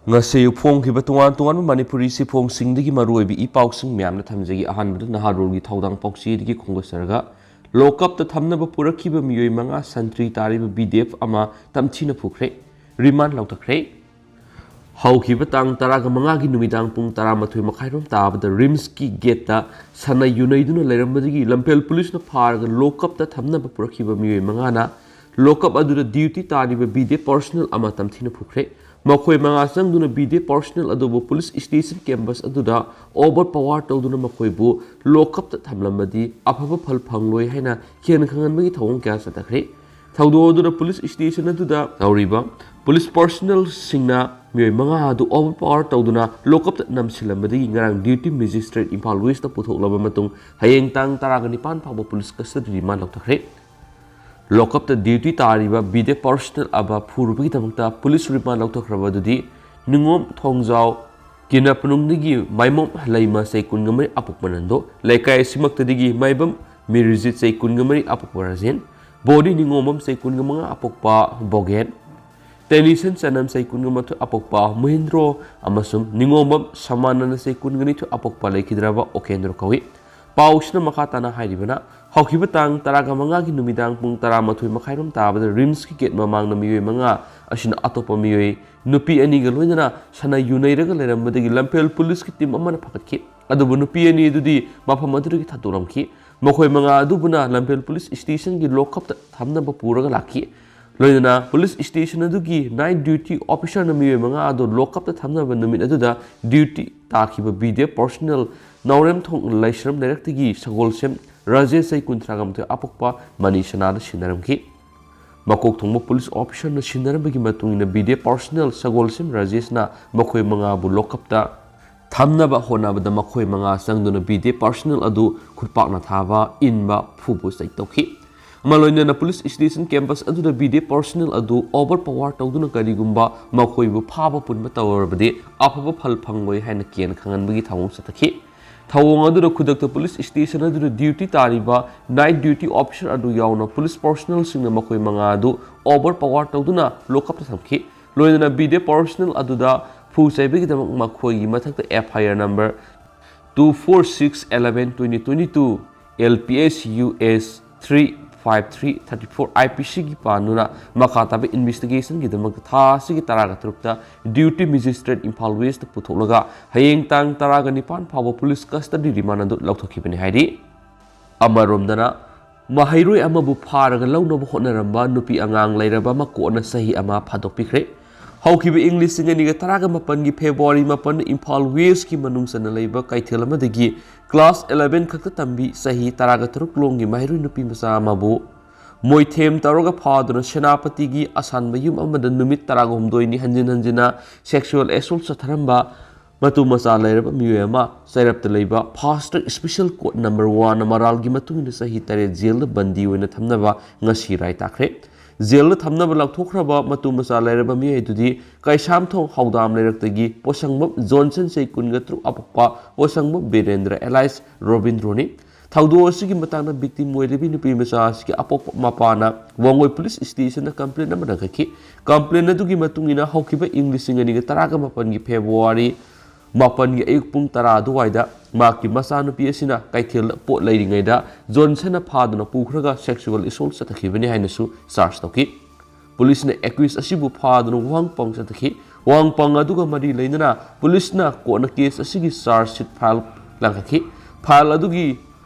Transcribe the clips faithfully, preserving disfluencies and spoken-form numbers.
ꯉꯁꯤ ꯐꯣꯡꯈꯤꯕ ꯇꯣꯉꯥꯟ ꯇꯣꯉꯥꯟꯕ ꯃꯅꯤꯄꯨꯔꯤ ꯁꯤꯐꯣꯡꯁꯤꯡꯗꯒꯤ ꯃꯔꯨꯑꯣꯏꯕ ꯏ ꯄꯥꯎꯁꯤꯡ ꯃꯌꯥꯝꯅ ꯊꯝꯖꯒꯦ꯫ ꯑꯍꯥꯟꯕꯗ ꯅꯍꯥꯔꯣꯜꯒꯤ ꯊꯧꯗꯥꯡ ꯄꯥꯎꯆꯦꯗꯒꯤ ꯈꯣꯝꯒꯠꯆꯔꯒ, ꯂꯣꯀꯞꯇ ꯊꯝꯅꯕ ꯄꯨꯔꯛꯈꯤꯕ ꯃꯤꯑꯣꯏ ꯃꯉꯥ ꯁꯟꯇ꯭ꯔꯤ ꯇꯥꯔꯤꯕ ꯕꯤ ꯗꯤ ꯑꯦꯐ ꯑꯃ ꯇꯝꯊꯤꯅ ꯐꯨꯈ꯭ꯔꯦ, ꯔꯤꯃꯥꯟ ꯂꯧꯊꯈ꯭ꯔꯦ꯫ ꯍꯧꯈꯤꯕ ꯇꯥꯡ ꯇꯔꯥꯒ ꯃꯉꯥꯒꯤ ꯅꯨꯃꯤꯗꯥꯡ ꯄꯨꯡ ꯇꯔꯥꯃꯥꯊꯣꯏ ꯃꯈꯥꯏꯔꯣꯝ ꯇꯥꯕꯗ ꯔꯤꯝꯁꯀꯤ ꯒꯦꯠꯇ ꯁꯥꯟꯅ ꯌꯨꯅꯩꯗꯨꯅ ꯂꯩꯔꯝꯕꯗꯒꯤ ꯂꯝꯐꯦꯜ ꯄꯨꯂꯤꯁꯅ ꯐꯥꯔꯒ ꯂꯣꯀꯞꯇ ꯊꯝꯅꯕ ꯄꯨꯔꯛꯈꯤꯕ ꯃꯤꯑꯣꯏ ꯃꯉꯥꯅ ꯂꯣꯀꯞ ꯑꯗꯨꯗ ꯗ꯭ꯌꯨꯇꯤ ꯇꯥꯔꯤꯕ ꯕꯤ ꯗꯤ ꯑꯦꯐ ꯄꯔꯁꯣꯅꯦꯜ ꯑꯃ ꯇꯝꯊꯤꯅ ꯐꯨꯈ꯭ꯔꯦ꯫ ꯃꯈꯣꯏ ꯃꯉꯥ ꯆꯪꯗꯨꯅ ꯕꯤ ꯗꯤ ꯑꯦꯐ ꯄꯔꯁꯣꯅꯦꯜ ꯑꯗꯨꯕꯨ ꯄꯨꯂꯤꯁ ꯁ꯭ꯇꯦꯁꯟ ꯀꯦꯝꯄꯁ ꯑꯗꯨꯗ ꯑꯣꯚꯔ ꯄꯋꯥꯔ ꯇꯧꯗꯨꯅ ꯃꯈꯣꯏꯕꯨ ꯂꯣꯀꯞꯇ ꯊꯝꯂꯝꯃꯗꯤ ꯑꯐꯕ ꯐꯜ ꯐꯪꯂꯣꯏ ꯍꯥꯏꯅ ꯈꯦꯟ ꯈꯪꯍꯟꯕꯒꯤ ꯊꯧꯑꯣꯡ ꯀꯌꯥ ꯆꯠꯊꯈ꯭ꯔꯦ꯫ ꯊꯧꯗꯣꯛ ꯑꯗꯨꯗ ꯄꯨꯂꯤꯁ ꯁ꯭ꯇꯦꯁꯟ ꯑꯗꯨꯗ ꯇꯧꯔꯤꯕ ꯄꯨꯂꯤꯁ ꯄꯔꯁꯣꯅꯦꯜꯁꯤꯡꯅ ꯃꯤꯑꯣꯏ ꯃꯉꯥ ꯑꯗꯨ ꯑꯣꯚꯔ ꯄꯋꯥꯔ ꯇꯧꯗꯨꯅ ꯂꯣꯀꯞꯇ ꯅꯝꯁꯤꯜꯂꯝꯕꯗꯒꯤ ꯉꯔꯥꯡ ꯗ꯭ꯌꯨꯇꯤ ꯃꯦꯖꯤꯁꯇ꯭ꯔꯦꯠ ꯏꯝꯐꯥꯜ ꯋꯦꯁꯇ ꯄꯨꯊꯣꯛꯂꯕ ꯃꯇꯨꯡ ꯍꯌꯦꯡ ꯇꯥꯡ ꯇꯔꯥꯒ ꯅꯤꯄꯥꯟ ꯐꯥꯎꯕ ꯄꯨꯂꯤꯁ ꯀꯁꯇꯗꯤ ꯔꯤꯃꯥꯟ ꯂꯧꯊꯈ꯭ꯔꯦ꯫ ꯂꯣꯀꯞꯇ ꯗ꯭ꯌꯨꯇꯤ ꯇꯥꯔꯤꯕ ꯕꯤ ꯗꯤ ꯑꯦꯐ ꯄꯔꯁꯣꯅꯦꯜ ꯑꯃ ꯐꯨꯔꯨꯕꯒꯤꯗꯃꯛꯇ ꯄꯨꯂꯤꯁ ꯔꯤꯃꯥꯟ ꯂꯧꯊꯣꯛꯈ꯭ꯔꯕ ꯑꯗꯨꯗꯤ ꯅꯤꯉꯣꯝ ꯊꯣꯡꯖꯥꯎ ꯀꯤꯅꯄꯅꯨꯡꯗꯒꯤ ꯃꯥꯏꯃꯣꯝ ꯂꯩꯃ ꯆꯍꯤ ꯀꯨꯟꯒ ꯃꯔꯤ ꯑꯄꯣꯛꯄ ꯅꯟꯗꯣ, ꯂꯩꯀꯥꯏ ꯑꯁꯤꯃꯛꯇꯗꯒꯤ ꯃꯥꯏꯕꯝ ꯃꯤꯔꯤꯖꯤꯠ ꯆꯍꯤ ꯀꯨꯟꯒ ꯃꯔꯤ ꯑꯄꯣꯛꯄ ꯔꯥꯖꯦꯟ, ꯕꯣꯗꯤ ꯅꯤꯉꯣꯝꯕꯝ ꯆꯍꯤ ꯀꯨꯟꯒ ꯃꯉꯥ ꯑꯄꯣꯛꯄ ꯕꯣꯒꯦꯟ, ꯇꯦꯅꯤꯁꯟ ꯆꯅꯝ ꯆꯍꯤ ꯀꯨꯟꯒ ꯃꯥꯊꯣꯏ ꯑꯄꯣꯛꯄ ꯃꯍꯤꯟꯗ꯭ꯔꯣ ꯑꯃꯁꯨꯡ ꯅꯤꯉꯣꯝꯕꯝ ꯁꯃꯥꯅꯟꯗ ꯆꯍꯤ ꯀꯨꯟꯒ ꯅꯤꯊꯣꯏ ꯑꯄꯣꯛꯄ ꯂꯩꯈꯤꯗ꯭ꯔꯕ ꯑꯣꯀꯦꯟꯗ꯭ꯔꯣ ꯀꯧꯏ꯫ ꯄꯥꯎꯁꯤꯅ ꯃꯈꯥ ꯇꯥꯅ ꯍꯥꯏꯔꯤꯕꯅ, ꯍꯧꯈꯤꯕ ꯇꯥꯡ ꯇꯔꯥꯒ ꯃꯉꯥꯒꯤ ꯅꯨꯃꯤꯗꯥꯡ ꯄꯨꯡ ꯇꯔꯥꯃꯥꯊꯣꯏ ꯃꯈꯥꯏꯔꯣꯝ ꯇꯥꯕꯗ ꯔꯤꯝꯁꯀꯤ ꯒꯦꯠ ꯃꯃꯥꯡꯗ ꯃꯤꯑꯣꯏ ꯃꯉꯥ ꯑꯁꯤꯅ ꯑꯇꯣꯞꯄ ꯃꯤꯑꯣꯏ ꯅꯨꯄꯤ ꯑꯅꯤꯒ ꯂꯣꯏꯅꯅ ꯁꯥꯟꯅ ꯌꯨꯅꯩꯔꯒ ꯂꯩꯔꯝꯕꯗꯒꯤ ꯂꯝꯐꯦꯜ ꯄꯨꯂꯤꯁꯀꯤ ꯇꯤꯝ ꯑꯃꯅ ꯐꯒꯠꯈꯤ꯫ ꯑꯗꯨꯕꯨ ꯅꯨꯄꯤ ꯑꯅꯤ ꯑꯗꯨꯗꯤ ꯃꯐꯝ ꯑꯗꯨꯗꯒꯤ ꯊꯥꯗꯣꯛꯂꯝꯈꯤ꯫ ꯃꯈꯣꯏ ꯃꯉꯥ ꯑꯗꯨꯕꯨꯅ ꯂꯝꯐꯦꯜ ꯄꯨꯂꯤꯁ ꯁ꯭ꯇꯦꯁꯟꯒꯤ ꯂꯣꯀꯞꯇ ꯊꯝꯅꯕ ꯄꯨꯔꯒ ꯂꯥꯛꯈꯤ꯫ ꯂꯣꯏꯅꯅ ꯄꯨꯂꯤꯁ ꯁ꯭ꯇꯦꯁꯟ ꯑꯗꯨꯒꯤ ꯅꯥꯏꯠ ꯗ꯭ꯌꯨꯇꯤ ꯑꯣꯐꯤꯁꯔꯅ ꯃꯤꯑꯣꯏ ꯃꯉꯥ ꯑꯗꯨ ꯂꯣꯀꯞꯇ ꯊꯝꯅꯕ ꯅꯨꯃꯤꯠ ꯑꯗꯨꯗ ꯗ꯭ꯌꯨꯇꯤ ꯇꯥꯈꯤꯕ ꯕꯤ ꯗꯤ ꯑꯦꯐ ꯄꯔꯁꯣꯅꯦꯜ ꯅꯥꯎꯔꯦꯝꯊꯣꯡ ꯂꯥꯏꯁ꯭ꯔꯝ ꯂꯩꯔꯛꯇꯒꯤ ꯁꯒꯣꯜꯁꯦꯝ ꯔꯥꯖꯦꯁ ꯆꯍꯤ ꯀꯨꯟꯊ꯭ꯔꯥꯒ ꯃꯥꯊꯣꯏ ꯑꯄꯣꯛꯄ ꯃꯅꯤ ꯁꯅꯥꯗ ꯁꯤꯟꯅꯔꯝꯈꯤ꯫ ꯃꯀꯣꯛ ꯊꯣꯡꯕ ꯄꯨꯂꯤꯁ ꯑꯣꯐꯤꯁꯔꯅ ꯁꯤꯟꯅꯔꯝꯕꯒꯤ ꯃꯇꯨꯡ ꯏꯟꯅ ꯕꯤ ꯗꯤ ꯑꯦꯐ ꯄꯔꯁꯣꯅꯦꯜ ꯁꯒꯣꯜꯁꯦꯝ ꯔꯥꯖꯦꯁꯅ ꯃꯈꯣꯏ ꯃꯉꯥꯕꯨ ꯂꯣꯀꯞꯇ ꯊꯝꯅꯕ ꯍꯣꯠꯅꯕꯗ ꯃꯈꯣꯏ ꯃꯉꯥ ꯆꯪꯗꯨꯅ ꯕꯤ ꯗꯤ ꯑꯦꯐ ꯄꯔꯁꯣꯅꯦꯜ ꯑꯗꯨ ꯈꯨꯠꯄꯥꯛꯅ ꯊꯥꯕ, ꯏꯟꯕ, ꯐꯨꯕ ꯆꯩ ꯇꯧꯈꯤ꯫ ꯑꯃ ꯂꯣꯏꯅꯅ ꯄꯨꯂꯤꯁ ꯁ꯭ꯇꯦꯁꯟ ꯀꯦꯝꯄꯁ ꯑꯗꯨꯗ ꯕꯤ ꯗꯤ ꯑꯦꯐ ꯄꯔꯁꯣꯅꯦꯜ ꯑꯗꯨ ꯑꯣꯚꯔ ꯄꯋꯥꯔ ꯇꯧꯗꯨꯅ ꯀꯔꯤꯒꯨꯝꯕ ꯃꯈꯣꯏꯕꯨ ꯐꯥꯕ ꯄꯨꯟꯕ ꯇꯧꯔꯕꯗꯤ ꯑꯐꯕ ꯐꯜ ꯐꯪꯂꯣꯏ ꯍꯥꯏꯅ ꯀꯤꯌꯥꯟ ꯈꯪꯍꯟꯕꯒꯤ ꯊꯧꯑꯣꯡ ꯆꯠꯊꯈꯤ꯫ ꯊꯧꯑꯣꯡ ꯑꯗꯨꯗ ꯈꯨꯗꯛꯇ ꯄꯨꯂꯤꯁ ꯁ꯭ꯇꯦꯁꯟ ꯑꯗꯨꯗ ꯗ꯭ꯌꯨꯇꯤ ꯇꯥꯔꯤꯕ ꯅꯥꯏꯠ ꯗ꯭ꯌꯨꯇꯤ ꯑꯣꯐꯤꯁꯔ ꯑꯗꯨ ꯌꯥꯎꯅ ꯄꯨꯂꯤꯁ ꯄꯔꯁꯣꯅꯦꯜꯁꯤꯡꯅ ꯃꯈꯣꯏ ꯃꯉꯥ ꯑꯗꯨ ꯑꯣꯚꯔ ꯄꯋꯥꯔ ꯇꯧꯗꯨꯅ ꯂꯣꯀꯞꯇ ꯊꯝꯈꯤ꯫ ꯂꯣꯏꯅꯅ ꯕꯤ ꯗꯤ ꯑꯦꯐ ꯄꯔꯁꯣꯅꯦꯜ ꯑꯗꯨꯗ ꯐꯨ ꯆꯩꯕꯒꯤꯗꯃꯛ ꯃꯈꯣꯏꯒꯤ ꯃꯊꯛꯇ F I R number two four six eleven twenty twenty two L P S U S three five three thirty four I P C ꯒꯤ ꯄꯥꯟꯗꯨꯅ ꯃꯈꯥ ꯇꯥꯕ ꯏꯟꯚꯦꯁꯇꯤꯒꯦꯁꯟꯒꯤꯗꯃꯛꯇ ꯊꯥ ꯑꯁꯤꯒꯤ ꯇꯔꯥꯒ ꯇꯔꯨꯛꯇ ꯗ꯭ꯌꯨꯇꯤ ꯃꯦꯖꯤꯁꯇ꯭ꯔꯦꯠ ꯏꯝꯐꯥꯜ ꯋꯦꯁꯇ ꯄꯨꯊꯣꯛꯂꯒ ꯍꯌꯦꯡ ꯇꯥꯡ ꯇꯔꯥꯒ ꯅꯤꯄꯥꯟ ꯐꯥꯎꯕ ꯄꯨꯂꯤꯁ ꯀꯁꯇꯗꯤ ꯔꯤꯃꯥꯟ ꯑꯗꯨ ꯂꯧꯊꯣꯛꯈꯤꯕꯅꯤ ꯍꯥꯏꯔꯤ꯫ ꯑꯃꯔꯣꯝꯗꯅ ꯃꯍꯩꯔꯣꯏ ꯑꯃꯕꯨ ꯐꯥꯔꯒ ꯂꯧꯅꯕ ꯍꯣꯠꯅꯔꯝꯕ ꯅꯨꯄꯤ ꯑꯉꯥꯡ ꯂꯩꯔꯕ ꯑꯃ ꯀꯣꯟꯅ ꯆꯍꯤ ꯑꯃ ꯐꯥꯗꯣꯛꯄꯤꯈ꯭ꯔꯦ꯫ ꯍꯧꯈꯤꯕ ꯏꯪ ꯂꯤꯁꯤꯡ ꯑꯅꯤꯒ ꯇꯔꯥꯒ ꯃꯥꯄꯟꯒꯤ ꯐꯦꯕ꯭ꯔꯨꯋꯥꯔꯤ ꯃꯥꯄꯟ ꯏꯝꯐꯥꯜ ꯋꯦꯁꯀꯤ ꯃꯅꯨꯡ ꯆꯟꯅ ꯂꯩꯕ ꯀꯩꯊꯦꯜ ꯑꯃꯗꯒꯤ ꯀ꯭ꯂꯥꯁ eleven ꯈꯛꯇ ꯇꯝꯕꯤ ꯆꯍꯤ ꯇꯔꯥꯒ ꯇꯔꯨꯛ ꯂꯣꯝꯒꯤ ꯃꯍꯩꯔꯣꯏ ꯅꯨꯄꯤ ꯃꯆꯥ ꯑꯃꯕꯨ ꯃꯣꯏꯊꯦꯝ ꯇꯧꯔꯒ ꯐꯥꯗꯨꯅ ꯁꯦꯅꯥꯄꯇꯤꯒꯤ ꯑꯁꯥꯟꯕ ꯌꯨꯝ ꯑꯃꯗ ꯅꯨꯃꯤꯠ ꯇꯔꯥꯒ ꯍꯨꯝꯗꯣꯏꯅꯤ ꯍꯟꯖꯤꯟ ꯍꯟꯖꯤꯟꯅ ꯁꯦꯛꯁꯨꯑꯦꯜ ꯑꯦꯁꯣꯜꯠ ꯆꯠꯊꯔꯝꯕ ꯃꯇꯨ ꯃꯆꯥ ꯂꯩꯔꯕ ꯃꯤꯑꯣꯏ ꯑꯃ ꯆꯩꯔꯞꯇ ꯂꯩꯕ fast track special court number ꯋꯥꯟꯅ ꯃꯔꯥꯜꯒꯤ ꯃꯇꯨꯡ ꯏꯟꯅ ꯆꯍꯤ ꯇꯔꯦꯠ ꯖꯦꯜꯗ ꯕꯟꯗꯤ ꯑꯣꯏꯅ ꯊꯝꯅꯕ ꯉꯁꯤ ꯔꯥꯏ ꯇꯥꯈ꯭ꯔꯦ꯫ ꯖꯦꯜꯗ ꯊꯝꯅꯕ ꯂꯧꯊꯣꯛꯈ꯭ꯔꯕ ꯃꯇꯨ ꯃꯆꯥ ꯂꯩꯔꯕ ꯃꯤꯑꯣꯏ ꯑꯗꯨꯗꯤ ꯀꯩꯁꯥꯝꯊꯣꯡ ꯍꯧꯗꯥꯝ ꯂꯩꯔꯛꯇꯒꯤ ꯄꯣꯁꯪꯕꯝ ꯖꯣꯟꯁꯟ ꯆꯍꯤ ꯀꯨꯟꯒ ꯇꯔꯨꯛ ꯑꯄꯣꯛꯄ ꯄꯣꯁꯪꯕꯝ ꯕꯤꯔꯦꯟꯗ꯭ꯔ alias ꯔꯣꯕꯤꯟꯗ꯭ꯔꯣꯅꯤ꯫ ꯊꯧꯗꯣꯛ ꯑꯁꯤꯒꯤ ꯃꯇꯥꯡꯗ ꯚꯤꯛꯇꯤꯝ ꯑꯣꯏꯔꯤꯕꯤ ꯅꯨꯄꯤ ꯃꯆꯥ ꯑꯁꯤꯒꯤ ꯑꯄꯣꯛꯄ ꯃꯄꯥꯅ ꯋꯥꯡꯒꯣꯏ ꯄꯨꯂꯤꯁ ꯁ꯭ꯇꯦꯁꯟꯗ ꯀꯝꯄ꯭ꯂꯦꯟ ꯑꯃ ꯂꯪꯈꯠꯈꯤ꯫ ꯀꯝꯄ꯭ꯂꯦꯟ ꯑꯗꯨꯒꯤ ꯃꯇꯨꯡ ꯏꯟꯅ ꯍꯧꯈꯤꯕ ꯏꯪ ꯂꯤꯁꯤꯡ ꯑꯅꯤꯒ ꯇꯔꯥꯒ ꯃꯥꯄꯟꯒꯤ ꯐꯦꯕ꯭ꯔꯨꯋꯥꯔꯤ ꯃꯥꯄꯟꯒꯤ ꯑꯌꯨꯛ ꯄꯨꯡ ꯇꯔꯥ ꯑꯗꯨꯋꯥꯏꯗ ꯃꯍꯥꯛꯀꯤ ꯃꯆꯥꯅꯨꯄꯤ ꯑꯁꯤꯅ ꯀꯩꯊꯦꯜꯗ ꯄꯣꯠ ꯂꯩꯔꯤꯉꯩꯗ ꯖꯣꯟꯁꯟꯅ ꯐꯥꯗꯨꯅ ꯄꯨꯈ꯭ꯔꯒ ꯁꯦꯛꯁꯨꯑꯦꯜ ꯑꯦꯁꯣꯜꯠ ꯆꯠꯊꯈꯤꯕꯅꯤ ꯍꯥꯏꯅꯁꯨ ꯆꯥꯔꯖ ꯇꯧꯈꯤ꯫ ꯄꯨꯂꯤꯁꯅ ꯑꯦꯀ꯭ꯌꯨꯁ ꯑꯁꯤꯕꯨ ꯐꯥꯗꯨꯅ ꯋꯥꯍꯪ ꯄꯥꯎ ꯆꯠꯊꯈꯤ꯫ ꯋꯥꯍꯪ ꯄꯥꯎ ꯑꯗꯨꯒ ꯃꯔꯤ ꯂꯩꯅꯅ ꯄꯨꯂꯤꯁꯅ ꯀꯣꯟꯅ ꯀꯦꯁ ꯑꯁꯤꯒꯤ ꯆꯥꯔꯖ ꯁꯤꯠ ꯐꯥꯏꯜ ꯂꯥꯡꯈꯠꯈꯤ꯫ ꯐꯥꯏꯜ ꯑꯗꯨꯒꯤ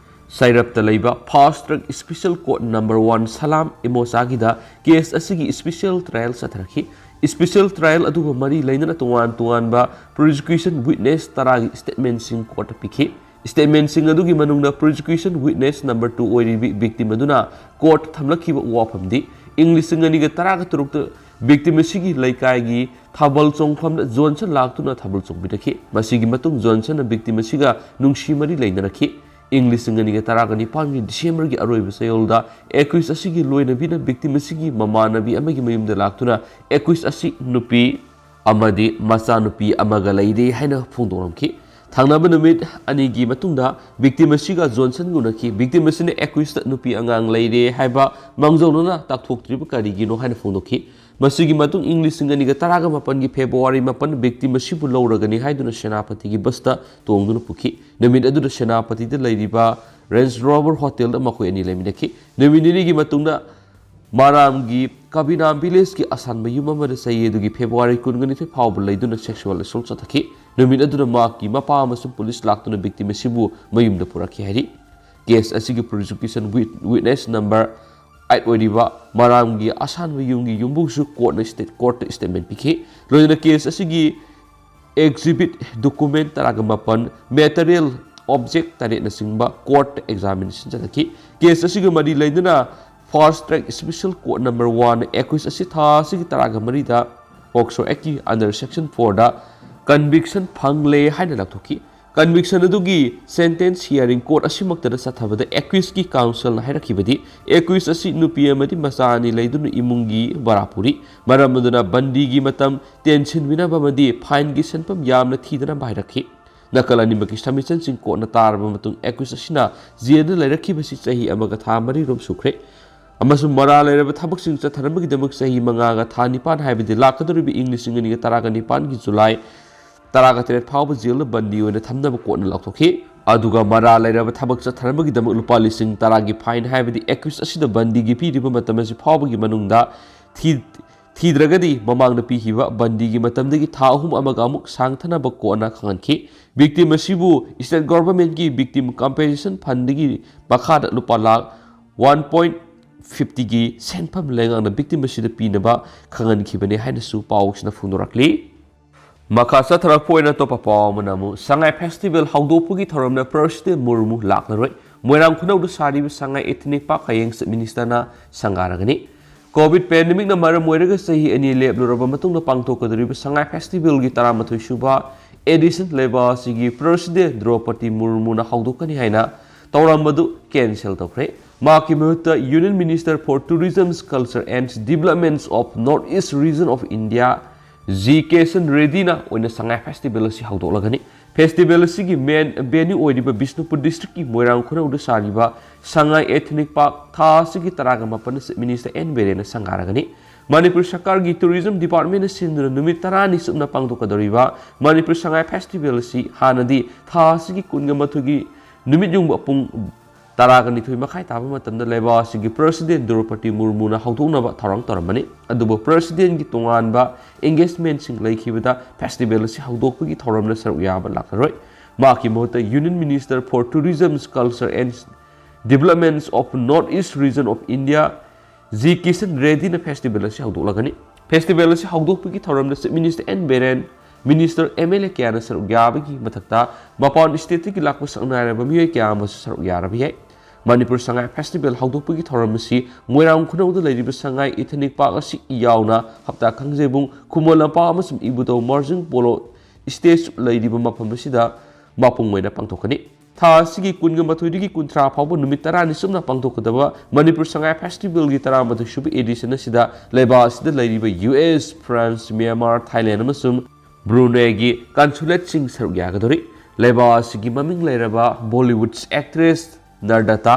ꯆꯩꯔꯞꯇ ꯂꯩꯕ fast track special court number one Salam ꯏꯃꯣꯆꯥꯒꯤꯗ ꯀꯦꯁ ꯑꯁꯤꯒꯤ ꯁ꯭ꯄꯦꯁꯦꯜ ꯇ꯭ꯔꯥꯌꯦꯜ ꯆꯠꯊꯔꯛꯈꯤ꯫ ꯁ꯭ꯄꯦꯁꯦꯜ ꯇ꯭ꯔꯥꯌꯦꯜ ꯑꯗꯨꯒ ꯃꯔꯤ ꯂꯩꯅꯅ ꯇꯣꯉꯥꯟ ꯇꯣꯉꯥꯟꯕ ꯄ꯭ꯔꯣꯁꯤꯀ꯭ꯌꯨꯁꯟ ꯋꯤꯠꯅꯦꯁ ꯇꯔꯥꯒꯤ ꯁ꯭ꯇꯦꯠꯃꯦꯟꯁꯤꯡ ꯀꯣꯔꯠꯇ ꯄꯤꯈꯤ꯫ ꯁ꯭ꯇꯦꯠꯃꯦꯟꯁꯤꯡ ꯑꯗꯨꯒꯤ ꯃꯅꯨꯡꯗ ꯄ꯭ꯔꯣꯁꯤꯀ꯭ꯌꯨꯁꯟ ꯋꯤꯠꯅꯦꯁ ꯅꯝꯕꯔ ꯇꯨ ꯑꯣꯏꯔꯤꯕꯤ ꯚꯤꯛꯇꯤꯝ ꯑꯗꯨꯅ ꯀꯣꯔꯠꯇ ꯊꯝꯂꯛꯈꯤꯕ ꯋꯥꯐꯝꯗꯤ ꯏꯪ ꯂꯤꯁꯤꯡ ꯑꯅꯤꯒ ꯇꯔꯥꯒ ꯇꯔꯨꯛꯇ ꯚꯤꯛꯇꯤꯝ ꯑꯁꯤꯒꯤ ꯂꯩꯀꯥꯏꯒꯤ ꯊꯥꯕꯜ ꯆꯣꯡꯐꯝꯗ ꯖꯣꯟꯁꯟ ꯂꯥꯛꯇꯨꯅ ꯊꯥꯕꯜ ꯆꯣꯡꯃꯤꯟꯅꯈꯤ꯫ ꯃꯁꯤꯒꯤ ꯃꯇꯨꯡ ꯖꯣꯟꯁꯟꯅ ꯚꯤꯛꯇꯤꯝ ꯑꯁꯤꯒ ꯅꯨꯡꯁꯤ ꯃꯔꯤ ꯂꯩꯅꯔꯛꯈꯤ꯫ ꯏꯪ ꯂꯤꯁꯤꯡ ꯑꯅꯤꯒ ꯇꯔꯥꯒ ꯅꯤꯄꯥꯟꯒꯤ ꯗꯤꯁꯦꯝꯕꯔꯒꯤ ꯑꯔꯣꯏꯕ ꯆꯌꯣꯜꯗ ꯑꯦꯀ꯭ꯌꯨꯁ ꯑꯁꯤꯒꯤ ꯂꯣꯏꯅꯕꯤꯅ ꯚꯤꯛꯇꯤꯝ ꯑꯁꯤꯒꯤ ꯃꯃꯥꯟꯅꯕꯤ ꯑꯃꯒꯤ ꯃꯌꯨꯝꯗ ꯂꯥꯛꯇꯨꯅ ꯑꯦꯀ꯭ꯌꯨꯁ ꯑꯁꯤ ꯅꯨꯄꯤ ꯑꯃꯗꯤ ꯃꯆꯥꯅꯨꯄꯤ ꯑꯃꯒ ꯂꯩꯔꯦ ꯍꯥꯏꯅ ꯐꯣꯡꯗꯣꯛꯂꯝꯈꯤ꯫ ꯊꯪꯅꯕ ꯅꯨꯃꯤꯠ ꯑꯅꯤꯒꯤ ꯃꯇꯨꯡꯗ ꯚꯤꯛꯇꯤꯝ ꯑꯁꯤꯒ ꯖꯣꯟꯁꯟꯒ ꯎꯅꯈꯤ꯫ ꯚꯤꯛꯇꯤꯝ ꯑꯁꯤꯅ ꯑꯦꯀ꯭ꯌꯨꯁꯇ ꯅꯨꯄꯤ ꯑꯉꯥꯡ ꯂꯩꯔꯦ ꯍꯥꯏꯕ ꯃꯥꯡꯖꯧꯅꯅ ꯇꯥꯛꯊꯣꯛꯇ꯭ꯔꯤꯕ ꯀꯔꯤꯒꯤꯅꯣ ꯍꯥꯏꯅ ꯐꯣꯡꯗꯣꯛꯈꯤ꯫ ꯃꯁꯤꯒꯤ ꯃꯇꯨꯡ ꯏꯪ ꯂꯤꯁꯤꯡ ꯑꯅꯤꯒ ꯇꯔꯥꯒ ꯃꯥꯄꯟꯒꯤ ꯐꯦꯕ꯭ꯔꯨꯋꯥꯔꯤ ꯃꯥꯄꯟ victim ꯑꯁꯤꯕꯨ ꯂꯧꯔꯒꯅꯤ ꯍꯥꯏꯗꯨꯅ ꯁꯦꯅꯥꯄꯇꯤꯒꯤ ꯕꯁꯇ ꯇꯣꯡꯗꯨꯅ ꯄꯨꯈꯤ꯫ ꯅꯨꯃꯤꯠ ꯑꯗꯨꯗ ꯁꯦꯅꯥꯄꯇꯤꯗ ꯂꯩꯔꯤꯕ Range Rover ꯍꯣꯇꯦꯜꯗ ꯃꯈꯣꯏ ꯑꯅꯤ ꯂꯩꯃꯤꯟꯅꯈꯤ꯫ ꯅꯨꯃꯤꯠ ꯅꯤꯅꯤꯒꯤ ꯃꯇꯨꯡꯗ ꯃꯔꯥꯝꯒꯤ ꯀꯕꯤꯅꯥꯝ ꯚꯤꯂꯦꯖꯀꯤ ꯑꯁꯥꯟꯕ ꯌꯨꯝ ꯑꯃꯗ ꯆꯌꯦꯗꯨꯒꯤ ꯐꯦꯕ꯭ꯔꯨꯋꯥꯔꯤ ꯀꯨꯟꯒ ꯅꯤꯊꯣꯏ ꯐꯥꯎꯕ ꯂꯩꯗꯨꯅ sexual assault ꯆꯠꯊꯈꯤ꯫ ꯅꯨꯃꯤꯠ ꯑꯗꯨꯗ ꯃꯍꯥꯛꯀꯤ ꯃꯄꯥ ꯑꯃꯁꯨꯡ ꯄꯨꯂꯤꯁ ꯂꯥꯛꯇꯨꯅ victim ꯑꯁꯤꯕꯨ ꯃꯌꯨꯝꯗ ꯄꯨꯔꯛꯈꯤ ꯍꯥꯏꯔꯤ꯫ Case ꯑꯁꯤꯒꯤ prosecution wit-, witness number eight ꯑꯣꯏꯔꯤꯕ ꯃꯔꯥꯝꯒꯤ ꯑꯁꯥꯟꯕ ꯌꯨꯝꯒꯤ ꯌꯨꯝꯕꯨꯁꯨ ꯀꯣꯔꯠꯅ state courtꯇ statement ꯄꯤꯈꯤ꯫ ꯂꯣꯏꯅꯅ case ꯑꯁꯤꯒꯤ exhibit document ꯇꯔꯥꯒ ꯃꯥꯄꯟ, material object ꯇꯔꯦꯠꯅꯆꯤꯡꯕ courtꯇ examination ꯆꯠꯊꯈꯤ꯫ Case ꯑꯁꯤꯒ ꯃꯔꯤ ꯂꯩꯅꯅ fast track special court number one accused ꯑꯁꯤ ꯊꯥ ꯑꯁꯤꯒꯤ ꯇꯔꯥꯒ ꯃꯔꯤꯗ POCSO Actꯀꯤ under section fourꯗ conviction ꯐꯪꯂꯦ ꯍꯥꯏꯅ ꯂꯥꯎꯊꯣꯛꯈꯤ꯫ Conviction ꯑꯗꯨꯒꯤ sentence hearing court ꯑꯁꯤꯃꯛꯇꯗ ꯆꯠꯊꯕꯗ accusedꯀꯤ counselꯅ ꯍꯥꯏꯔꯛꯈꯤꯕꯗꯤ, accused ꯑꯁꯤ ꯅꯨꯄꯤ ꯑꯃꯗꯤ ꯃꯆꯥ ꯑꯅꯤ ꯂꯩꯗꯨꯅ ꯏꯃꯨꯡꯒꯤ ꯚꯔꯥ ꯄꯨꯔꯤ꯫ ꯃꯔꯝ ꯑꯗꯨꯅ ꯕꯟꯗꯤꯒꯤ ꯃꯇꯝ ꯇꯦꯟꯁꯤꯟꯕꯤꯅꯕ ꯑꯃꯗꯤ fineꯒꯤ ꯁꯦꯟꯐꯝ ꯌꯥꯝꯅ ꯊꯤꯗꯅꯕ ꯍꯥꯏꯔꯛꯈꯤ꯫ ꯅꯥꯀꯜ ꯑꯅꯤꯃꯛꯀꯤ submissionꯁꯤꯡ courtꯅ ꯇꯥꯔꯕ ꯃꯇꯨꯡ accused ꯑꯁꯤꯅ jailꯗ ꯂꯩꯔꯛꯈꯤꯕꯁꯤ ꯆꯍꯤ ꯑꯃꯒ ꯊꯥ ꯃꯔꯤ ꯔꯣꯝ ꯁꯨꯈ꯭ꯔꯦ ꯑꯃꯁꯨꯡ ꯃꯔꯥꯜ ꯂꯩꯔꯕ ꯊꯕꯛꯁꯤꯡ ꯆꯠꯊꯅꯕꯒꯤꯗꯃꯛ ꯆꯍꯤ ꯃꯉꯥꯒ ꯊꯥ ꯅꯤꯄꯥꯟ, ꯍꯥꯏꯕꯗꯤ ꯂꯥꯛꯀꯗꯧꯔꯤꯕ ꯏꯪ ꯂꯤꯁꯤꯡ ꯑꯅꯤꯒ ꯇꯔꯥꯒ ꯅꯤꯄꯥꯟꯒꯤ July ꯇꯔꯥꯒ ꯇꯔꯦꯠ ꯐꯥꯎꯕ jailꯗ ꯕꯟꯗꯤ ꯑꯣꯏꯅ ꯊꯝꯅꯕ courtꯅ ꯂꯥꯎꯊꯣꯛꯈꯤ꯫ ꯑꯗꯨꯒ ꯃꯔꯥꯜ ꯂꯩꯔꯕ ꯊꯕꯛ ꯆꯠꯊꯅꯕꯒꯤꯗꯃꯛ ꯂꯨꯄꯥ ꯂꯤꯁꯤꯡ ꯇꯔꯥꯒꯤ fine, ꯍꯥꯏꯕꯗꯤ accused ꯑꯁꯤꯗ ꯕꯟꯗꯤꯒꯤ ꯄꯤꯔꯤꯕ ꯃꯇꯝ ꯑꯁꯤ ꯐꯥꯎꯕꯒꯤ ꯃꯅꯨꯡꯗ ꯊꯤ-, ꯊꯤꯗ꯭ꯔꯒꯗꯤ ꯃꯃꯥꯡꯗ ꯄꯤꯈꯤꯕ ꯕꯟꯗꯤꯒꯤ ꯃꯇꯝꯗꯒꯤ ꯊꯥ ꯑꯍꯨꯝ ꯑꯃꯒ ꯑꯃꯨꯛ ꯁꯥꯡꯊꯅꯕ courtꯅ ꯈꯪꯍꯟꯈꯤ꯫ Victim ꯑꯁꯤꯕꯨ state governmentꯀꯤ victim compensation fundꯗꯒꯤ ꯃꯈꯥꯗ ꯂꯨꯄꯥ ꯂꯥꯈ one point fiftyꯒꯤ ꯁꯦꯟꯐꯝ ꯂꯩꯉꯥꯛꯅ victim ꯑꯁꯤꯗ ꯄꯤꯅꯕ ꯈꯪꯍꯟꯈꯤꯕꯅꯤ ꯍꯥꯏꯅꯁꯨ ꯄꯥꯎꯁꯤꯅ ꯐꯣꯡꯗꯣꯔꯛꯂꯤ꯫ ꯃꯈꯥ ꯆꯠꯊꯔꯛꯄ ꯑꯣꯏꯅ ꯑꯇꯣꯞꯄ ꯄꯥꯎ ꯑꯃꯅ ꯑꯃꯨꯛ ꯁꯉꯥꯏ festival ꯍꯧꯗꯣꯛꯄꯒꯤ ꯊꯧꯔꯝꯗ President ꯃꯨꯔꯃꯨ ꯂꯥꯛꯂꯔꯣꯏ꯫ ꯃꯣꯏꯔꯥꯡ ꯈꯨꯅꯧꯗ ꯁꯥꯔꯤꯕ ꯁꯉꯥꯏ Ethnic Park ꯍꯌꯦꯡ Chief Ministerꯅ ꯁꯪꯒꯥꯔꯒꯅꯤ꯫ Covid pandemicꯅ ꯃꯔꯝ ꯑꯣꯏꯔꯒ ꯆꯍꯤ ꯑꯅꯤ ꯂꯦꯞꯂꯨꯔꯕ ꯃꯇꯨꯡꯗ ꯄꯥꯡꯊꯣꯛꯀꯗꯧꯔꯤꯕ ꯁꯉꯥꯏ festivalꯒꯤ ꯇꯔꯥꯃꯥꯊꯣꯏ ꯁꯨꯕ edition ꯂꯩꯕꯥꯛ ꯑꯁꯤꯒꯤ President ꯗ꯭ꯔꯧꯄꯗꯤ ꯃꯨꯔꯃꯨꯅ ꯍꯧꯗꯣꯛꯀꯅꯤ ꯍꯥꯏꯅ ꯇꯧꯔꯝꯕꯗꯨ cancel ꯇꯧꯈ꯭ꯔꯦ꯫ ꯃꯍꯥꯛꯀꯤ ꯃꯍꯨꯠꯇ Union Minister for Tourism, Culture and Developments of North East Region of India, G Kishan ꯔꯦꯗꯗꯤꯅ ꯑꯣꯏꯅ ꯁꯉꯥꯏ festival ꯑꯁꯤ ꯍꯧꯗꯣꯛꯂꯒꯅꯤ꯫ Festival ꯑꯁꯤꯒꯤ main venue ꯑꯣꯏꯔꯤꯕ ꯕꯤꯁꯅꯨꯄꯨꯔ districtꯀꯤ ꯃꯣꯏꯔꯥꯡ ꯈꯨꯅꯧꯗ ꯁꯥꯔꯤꯕ ꯁꯉꯥꯏ Ethnic Park ꯊꯥ ꯑꯁꯤꯒꯤ ꯇꯔꯥꯒ ꯃꯥꯄꯟꯗ Chief Minister ꯑꯦꯟ ꯕꯤꯔꯦꯟꯅ ꯁꯪꯒꯥꯔꯒꯅꯤ꯫ ꯃꯅꯤꯄꯨꯔ ꯁꯔꯀꯥꯔꯒꯤ ꯇꯨꯔꯤꯖꯝ ꯗꯤꯄꯥꯔꯠꯃꯦꯟꯅ ꯁꯤꯟꯗꯨꯅ ꯅꯨꯃꯤꯠ ꯇꯔꯥꯅꯤ ꯆꯨꯞꯅ ꯄꯥꯡꯊꯣꯛꯀꯗꯧꯔꯤꯕ ꯃꯅꯤꯄꯨꯔ ꯁꯉꯥꯏ ꯐꯦꯁꯇꯤꯚꯦꯜ ꯑꯁꯤ ꯍꯥꯟꯅꯗꯤ ꯊꯥ ꯑꯁꯤꯒꯤ ꯀꯨꯟꯒ ꯃꯥꯊꯣꯏꯒꯤ ꯅꯨꯃꯤꯠ ꯌꯨꯡꯕ ꯄꯨꯡ ꯇꯔꯥꯒ ꯅꯤꯊꯣꯏ ꯃꯈꯥꯏ ꯇꯥꯕ ꯃꯇꯝꯗ ꯂꯩꯕꯥꯛ ꯑꯁꯤꯒꯤ ꯄ꯭ꯔꯁꯤꯗꯦꯟ ꯗ꯭ꯔꯧꯄꯗꯤ ꯃꯨꯔꯃꯨꯅ ꯍꯧꯗꯣꯛꯅꯕ ꯊꯧꯔꯥꯡ ꯇꯧꯔꯝꯕꯅꯤ꯫ ꯑꯗꯨꯕꯨ ꯄ꯭ꯔꯁꯤꯗꯦꯟꯒꯤ ꯇꯣꯉꯥꯟꯕ ꯑꯦꯡꯒꯦꯖꯃꯦꯟꯁꯤꯡ ꯂꯩꯈꯤꯕꯗ ꯐꯦꯁꯇꯤꯚꯦꯜ ꯑꯁꯤ ꯍꯧꯗꯣꯛꯄꯒꯤ ꯊꯧꯔꯝꯗ ꯁꯔꯨꯛ ꯌꯥꯕ ꯂꯥꯛꯂꯔꯣꯏ꯫ ꯃꯍꯥꯛꯀꯤ ꯃꯍꯨꯠꯇ Union Minister for Tourism, Culture and Developments of North East Region of India, G Kishan ꯔꯦꯗꯤꯅ ꯐꯦꯁꯇꯤꯚꯦꯜ ꯑꯁꯤ ꯍꯧꯗꯣꯛꯂꯒꯅꯤ꯫ ꯐꯦꯁꯇꯤꯚꯦꯜ ꯑꯁꯤ ꯍꯧꯗꯣꯛꯄꯒꯤ ꯊꯧꯔꯝꯗ chief minister N Biren, minister, M L A ꯀꯌꯥꯅ ꯁꯔꯨꯛ ꯌꯥꯕꯒꯤ ꯃꯊꯛꯇ ꯃꯄꯥꯟ ꯁ꯭ꯇꯦꯠꯇꯒꯤ ꯂꯥꯛꯄ ꯁꯛꯅꯥꯏꯔꯕ ꯃꯤꯑꯣꯏ ꯀꯌꯥ ꯑꯃꯁꯨ ꯁꯔꯨꯛ ꯌꯥꯔꯕ ꯌꯥꯏ꯫ ꯃꯅꯤꯄꯨꯔ ꯁꯉꯥꯏ ꯐꯦꯁꯇꯤꯚꯦꯜ ꯍꯧꯗꯣꯛꯄꯒꯤ ꯊꯧꯔꯝ ꯑꯁꯤ ꯃꯣꯏꯔꯥꯡ ꯈꯨꯅꯧꯗ ꯂꯩꯔꯤꯕ ꯁꯉꯥꯏ ꯏꯊꯅꯤꯛ ꯄꯥꯔꯛ ꯑꯁꯤ ꯌꯥꯎꯅ ꯍꯞꯇꯥ ꯀꯥꯡꯖꯩꯕꯨꯡ, ꯈꯨꯃꯟ ꯂꯝꯄꯥꯛ ꯑꯃꯁꯨꯡ ꯏꯕꯨꯙꯧ ꯃꯥꯔꯖꯤꯡ ꯄꯣꯂꯣ ꯁ꯭ꯇꯦꯖ ꯂꯩꯔꯤꯕ ꯃꯐꯝ ꯑꯁꯤꯗ ꯃꯄꯨꯡ ꯑꯣꯏꯅ ꯄꯥꯡꯊꯣꯛꯀꯅꯤ꯫ ꯊꯥ ꯑꯁꯤꯒꯤ ꯀꯨꯟꯒ ꯃꯥꯊꯣꯏꯗꯒꯤ ꯀꯨꯟꯊ꯭ꯔꯥ ꯐꯥꯎꯕ ꯅꯨꯃꯤꯠ ꯇꯔꯥꯅꯤ ꯆꯨꯞꯅ ꯄꯥꯡꯊꯣꯛꯀꯗꯕ ꯃꯅꯤꯄꯨꯔ ꯁꯉꯥꯏ ꯐꯦꯁꯇꯤꯚꯦꯜꯒꯤ ꯇꯔꯥꯃꯥꯊꯣꯏ ꯁꯨꯕ ꯑꯦꯗꯤꯁꯟ ꯑꯁꯤꯗ ꯂꯩꯕꯥꯛ ꯑꯁꯤꯗ ꯂꯩꯔꯤꯕ U S, France, Myanmar, Thailand ꯑꯃꯁꯨꯡ ꯕ꯭ꯔꯨꯅꯦꯒꯤ ꯀꯟꯁꯨꯂꯦꯠꯁꯤꯡ ꯁꯔꯨꯛ ꯌꯥꯒꯗꯧꯔꯤ꯫ ꯂꯩꯕꯥꯛ ꯑꯁꯤꯒꯤ ꯃꯃꯤꯡ ꯂꯩꯔꯕ ꯕꯣꯂꯤꯋꯨꯗ ꯑꯦꯛꯇ꯭ꯔꯦꯁ ꯅꯔꯗꯇꯥ,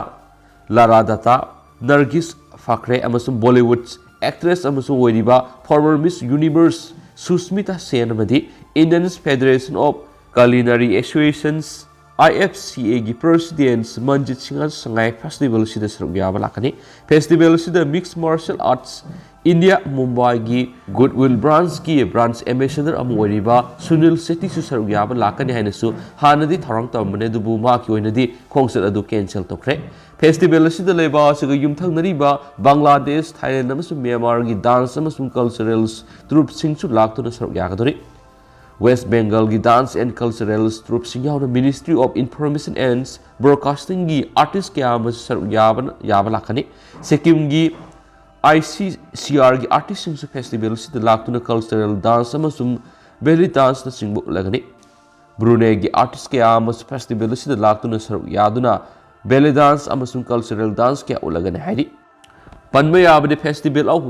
ꯂꯥꯔꯥ ꯗꯠꯇꯥ, ꯅꯔꯒꯤꯁ ꯐꯥꯈ꯭ꯔꯦ ꯑꯃꯁꯨꯡ ꯕꯣꯂꯤꯋꯨꯗ ꯑꯦꯛꯇ꯭ꯔꯦꯁ ꯑꯃꯁꯨ ꯑꯣꯏꯔꯤꯕ former Miss Universe ꯁꯨꯁꯃꯤꯇꯥ ꯁꯦꯟ ꯑꯃꯗꯤ Indian Federation of Culinary Associations, I F C A ꯒꯤ ꯄ꯭ꯔꯁꯤꯗꯦꯟ ꯃꯟꯖꯤꯠ ꯁꯤꯡꯍ ꯁꯉꯥꯏ ꯐꯦꯁꯇꯤꯚꯦꯜ ꯑꯁꯤꯗ ꯁꯔꯨꯛ ꯌꯥꯕ ꯂꯥꯛꯀꯅꯤ꯫ ꯐꯦꯁꯇꯤꯚꯦꯜ ꯑꯁꯤꯗ Mixed Martial Arts India ꯃꯨꯝꯕꯥꯏꯒꯤ ꯒꯨꯗꯋꯤꯜ ꯕ꯭ꯔꯥꯟꯁꯀꯤ ꯕ꯭ꯔꯥꯟꯁ ꯑꯦꯝꯕꯦꯁꯦꯗꯔ ꯑꯃ ꯑꯣꯏꯔꯤꯕ ꯁꯨꯅꯤꯜ ꯁꯦꯇꯤꯁꯨ ꯁꯔꯨꯛ ꯌꯥꯕ ꯂꯥꯛꯀꯅꯤ ꯍꯥꯏꯅꯁꯨ ꯍꯥꯟꯅꯗꯤ ꯊꯧꯔꯥꯡ ꯇꯧꯔꯝꯕꯅꯤ, ꯑꯗꯨꯕꯨ ꯃꯍꯥꯛꯀꯤ ꯑꯣꯏꯅꯗꯤ ꯈꯣꯡꯆꯠ ꯑꯗꯨ ꯀꯦꯟꯁꯦꯜ ꯇꯧꯈ꯭ꯔꯦ꯫ ꯐꯦꯁꯇꯤꯚꯦꯜ ꯑꯁꯤꯗ ꯂꯩꯕꯥꯛ ꯑꯁꯤꯒ ꯌꯨꯝꯊꯪꯅꯔꯤꯕ ꯕꯪꯒ꯭ꯂꯥꯗꯦꯁ, ꯊꯥꯏꯂꯦꯟ ꯑꯃꯁꯨꯡ ꯃ꯭ꯌꯥꯟꯃꯥꯔꯒꯤ ꯗꯥꯟꯁ ꯑꯃꯁꯨꯡ ꯀꯜꯆꯔꯦꯜ ꯇ꯭ꯔꯨꯞꯁꯤꯡꯁꯨ ꯂꯥꯛꯇꯨꯅ ꯁꯔꯨꯛ ꯌꯥꯒꯗꯧꯔꯤ꯫ ꯋꯦꯁ ꯕꯦꯡꯒꯜꯒꯤ ꯗꯥꯟꯁ ꯑꯦꯟ ꯀꯜꯆꯔꯦꯜ ꯇ꯭ꯔꯨꯞꯁꯤꯡ ꯌꯥꯎꯅ Ministry of Information and Broadcasting ꯒꯤ ꯑꯥꯔꯇꯤꯁ ꯀꯌꯥ ꯑꯃꯁꯨ ꯁꯔꯨꯛ ꯌꯥꯕꯅ, ꯌꯥꯕ ꯂꯥꯛꯀꯅꯤ꯫ ꯁꯤꯛꯀꯤꯝꯒꯤ ꯑꯥꯏ ꯁꯤ ꯁꯤ ꯑꯥꯔꯒꯤ ꯑꯥꯔꯇꯤꯁꯁꯤꯡꯁꯨ ꯐꯦꯁꯇꯤꯚꯦꯜ ꯑꯁꯤꯗ ꯂꯥꯛꯇꯨꯅ ꯀꯜꯆꯔꯦꯜ ꯗꯥꯟꯁ ꯑꯃꯁꯨꯡ ꯕꯦꯂꯤ ꯗꯥꯟꯁꯅꯆꯤꯡꯕ ꯎꯠꯂꯒꯅꯤ꯫ ꯕ꯭ꯔꯨꯅꯦꯒꯤ ꯑꯥꯔꯇꯤꯁ ꯀꯌꯥ ꯑꯃꯁꯨ ꯐꯦꯁꯇꯤꯚꯦꯜ ꯑꯁꯤꯗ ꯂꯥꯛꯇꯨꯅ ꯁꯔꯨꯛ ꯌꯥꯗꯨꯅ ꯕꯦꯂꯤ ꯗꯥꯟꯁ ꯑꯃꯁꯨꯡ ꯀꯜꯆꯔꯦꯜ ꯗꯥꯟꯁ ꯀꯌꯥ ꯎꯠꯂꯒꯅꯤ ꯍꯥꯏꯔꯤ꯫ ꯄꯟꯕ ꯌꯥꯕꯗꯤ Festival of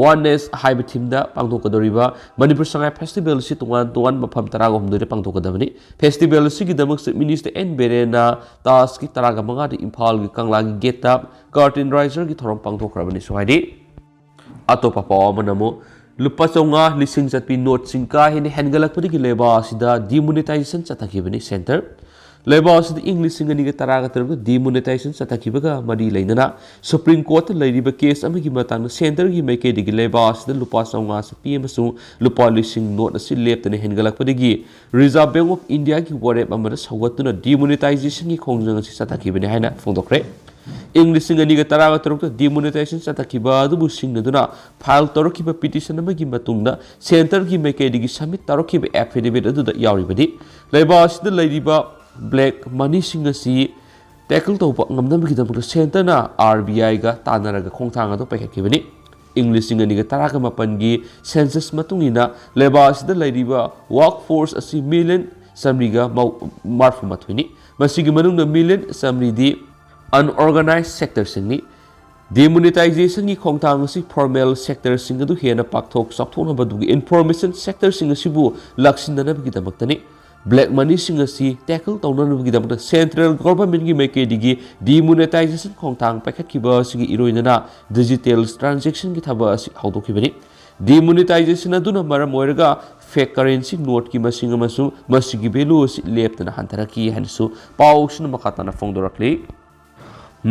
Oneness ꯍꯥꯏꯕ ꯊꯤꯝꯗ ꯄꯥꯡꯊꯣꯛꯀꯗꯧꯔꯤꯕ ꯃꯅꯤꯄꯨꯔ ꯁꯉꯥꯏ ꯐꯦꯁꯇꯤꯚꯦꯜ ꯑꯁꯤ ꯇꯣꯉꯥꯟ ꯇꯣꯉꯥꯟꯕ ꯃꯐꯝ ꯇꯔꯥꯒ ꯍꯨꯝꯗꯣꯏꯗ ꯄꯥꯡꯊꯣꯛꯀꯗꯕꯅꯤ꯫ ꯐꯦꯁꯇꯤꯚꯦꯜ ꯑꯁꯤꯒꯤꯗꯃꯛ ꯆꯤꯐ ꯃꯤꯅꯤꯁꯇꯔ ꯑꯦꯟ ꯕꯤꯔꯦꯟꯅ ꯇꯥꯖꯀꯤ ꯇꯔꯥꯒ ꯃꯉꯥꯗ ꯏꯝꯐꯥꯜꯒꯤ ꯀꯪꯂꯥꯒꯤ ꯒꯦꯠꯇ ꯀꯔꯇꯦꯟ ꯔꯥꯏꯖꯔꯒꯤ ꯊꯧꯔꯝ ꯄꯥꯡꯊꯣꯛꯈ꯭ꯔꯕꯅꯤ ꯁꯨ ꯍꯥꯏꯔꯤ꯫ ꯑꯇꯣꯞꯄ ꯄꯥꯎ ꯑꯃꯅ ꯑꯃꯨꯛ ꯂꯨꯄꯥ ꯆꯥꯝꯃꯉꯥ ꯂꯤꯁꯤꯡ ꯆꯠꯄꯤ ꯅꯣꯠꯁꯤꯡ ꯀꯥ ꯍꯦꯟꯅ ꯍꯦꯟꯒꯠꯂꯛꯄꯗꯒꯤ ꯂꯩꯕꯥꯛ ꯑꯁꯤꯗ demonetization ꯆꯠꯊꯈꯤꯕꯅꯤ꯫ Center ꯂꯩꯕꯥꯛ ꯑꯁꯤꯗ ꯏꯪ ꯂꯤꯁꯤꯡ ꯑꯅꯤꯒ ꯇꯔꯥꯒ ꯇꯔꯨꯛꯇ demonetization ꯆꯠꯊꯈꯤꯕꯒ ꯃꯔꯤ ꯂꯩꯅꯅ Supreme Courtꯇ ꯂꯩꯔꯤꯕ case ꯑꯃꯒꯤ ꯃꯇꯥꯡꯗ centreꯒꯤ ꯃꯥꯏꯀꯩꯗꯒꯤ ꯂꯩꯕꯥꯛ ꯑꯁꯤꯗ ꯂꯨꯄꯥ ꯆꯥꯝꯃꯉꯥ ꯆꯠꯄꯤ ꯑꯃꯁꯨꯡ ꯂꯨꯄꯥ ꯂꯤꯁꯤꯡ ꯅꯣꯠ ꯑꯁꯤ ꯂꯦꯞꯇꯅ ꯍꯦꯟꯒꯠꯂꯛꯄꯗꯒꯤ Reserve Bank of Indiaꯒꯤ ꯋꯥꯔꯦꯞ ꯑꯃꯗ ꯁꯧꯒꯠꯇꯨꯅ demonetizationꯒꯤ ꯈꯣꯡꯖꯪ ꯑꯁꯤ ꯆꯠꯊꯈꯤꯕꯅꯤ ꯍꯥꯏꯅ ꯐꯣꯡꯗꯣꯛꯈ꯭ꯔꯦ꯫ ꯏꯪ ꯂꯤꯁꯤꯡ ꯑꯅꯤꯒ ꯇꯔꯥꯒ ꯇꯔꯨꯛꯇ demonetization ꯆꯠꯊꯈꯤꯕ ꯑꯗꯨꯕꯨ ꯁꯤꯡꯅꯗꯨꯅ file ꯇꯧꯔꯛꯈꯤꯕ petition ꯑꯃꯒꯤ ꯃꯇꯨꯡꯗ centreꯒꯤ ꯃꯥꯏꯀꯩꯗꯒꯤ submit ꯇꯧꯔꯛꯈꯤꯕ affidavit ꯑꯗꯨꯗ ꯌꯥꯎꯔꯤꯕꯗꯤ ꯂꯩꯕꯥꯛ ꯑꯁꯤꯗ ꯂꯩꯔꯤꯕ black moneyꯁꯤꯡ ꯑꯁꯤ tackle ꯇꯧꯕ ꯉꯝꯅꯕꯒꯤꯗꯃꯛꯇ centreꯅ RBIꯒ ꯇꯥꯟꯅꯔꯒ ꯈꯣꯡꯊꯥꯡ ꯑꯗꯨ ꯄꯥꯏꯈꯠꯈꯤꯕꯅꯤ꯫ ꯏꯪ ꯂꯤꯁꯤꯡ ꯑꯅꯤꯒ ꯇꯔꯥꯒ ꯃꯥꯄꯟꯒꯤ census ꯃꯇꯨꯡ ꯏꯟꯅ ꯂꯩꯕꯥꯛ ꯑꯁꯤꯗ ꯂꯩꯔꯤꯕ workforce ꯑꯁꯤ million ꯆꯥꯃꯔꯤꯒ ꯃꯔꯐꯨ ꯃꯥꯊꯣꯏꯅꯤ꯫ ꯃꯁꯤꯒꯤ ꯃꯅꯨꯡꯗ million ꯆꯥꯃꯔꯤꯗꯤ unorganized sectorꯁꯤꯡꯅꯤ꯫ Demonetizationꯒꯤ ꯈꯣꯡꯊꯥꯡ ꯑꯁꯤ formal sectorꯁꯤꯡ ꯑꯗꯨ ꯍꯦꯟꯅ ꯄꯥꯛꯊꯣꯛ ꯆꯥꯎꯊꯣꯛꯅꯕ ꯑꯗꯨꯒ information sectorꯁꯤꯡ ꯑꯁꯤꯕꯨ ꯂꯥꯛꯁꯤꯟꯅꯅꯕꯒꯤꯗꯃꯛꯇꯅꯤ꯫ Black moneyꯁꯤꯡ ꯑꯁꯤ tackle ꯇꯧꯅꯅꯕꯒꯤꯗꯃꯛꯇ central governmentꯀꯤ ꯃꯥꯏꯀꯩꯗꯒꯤ demonetization ꯈꯣꯡꯊꯥꯡ ꯄꯥꯏꯈꯠꯈꯤꯕ ꯑꯁꯤꯒꯤ ꯏꯔꯣꯏꯅꯅ digital transactionꯒꯤ ꯊꯕꯛ ꯑꯁꯤ ꯍꯧꯗꯣꯛꯈꯤꯕꯅꯤ꯫ Demonetization ꯑꯗꯨꯅ ꯃꯔꯝ ꯑꯣꯏꯔꯒ fake currency noteꯀꯤ ꯃꯁꯤꯡ ꯑꯃꯁꯨꯡ ꯃꯁꯤꯒꯤ value ꯑꯁꯤ ꯂꯦꯞꯇꯅ ꯍꯟꯊꯔꯛꯈꯤ ꯍꯥꯏꯅꯁꯨ ꯄꯥꯎꯁꯤꯅ ꯃꯈꯥ ꯇꯥꯅ ꯐꯣꯡꯗꯣꯔꯛꯂꯤ꯫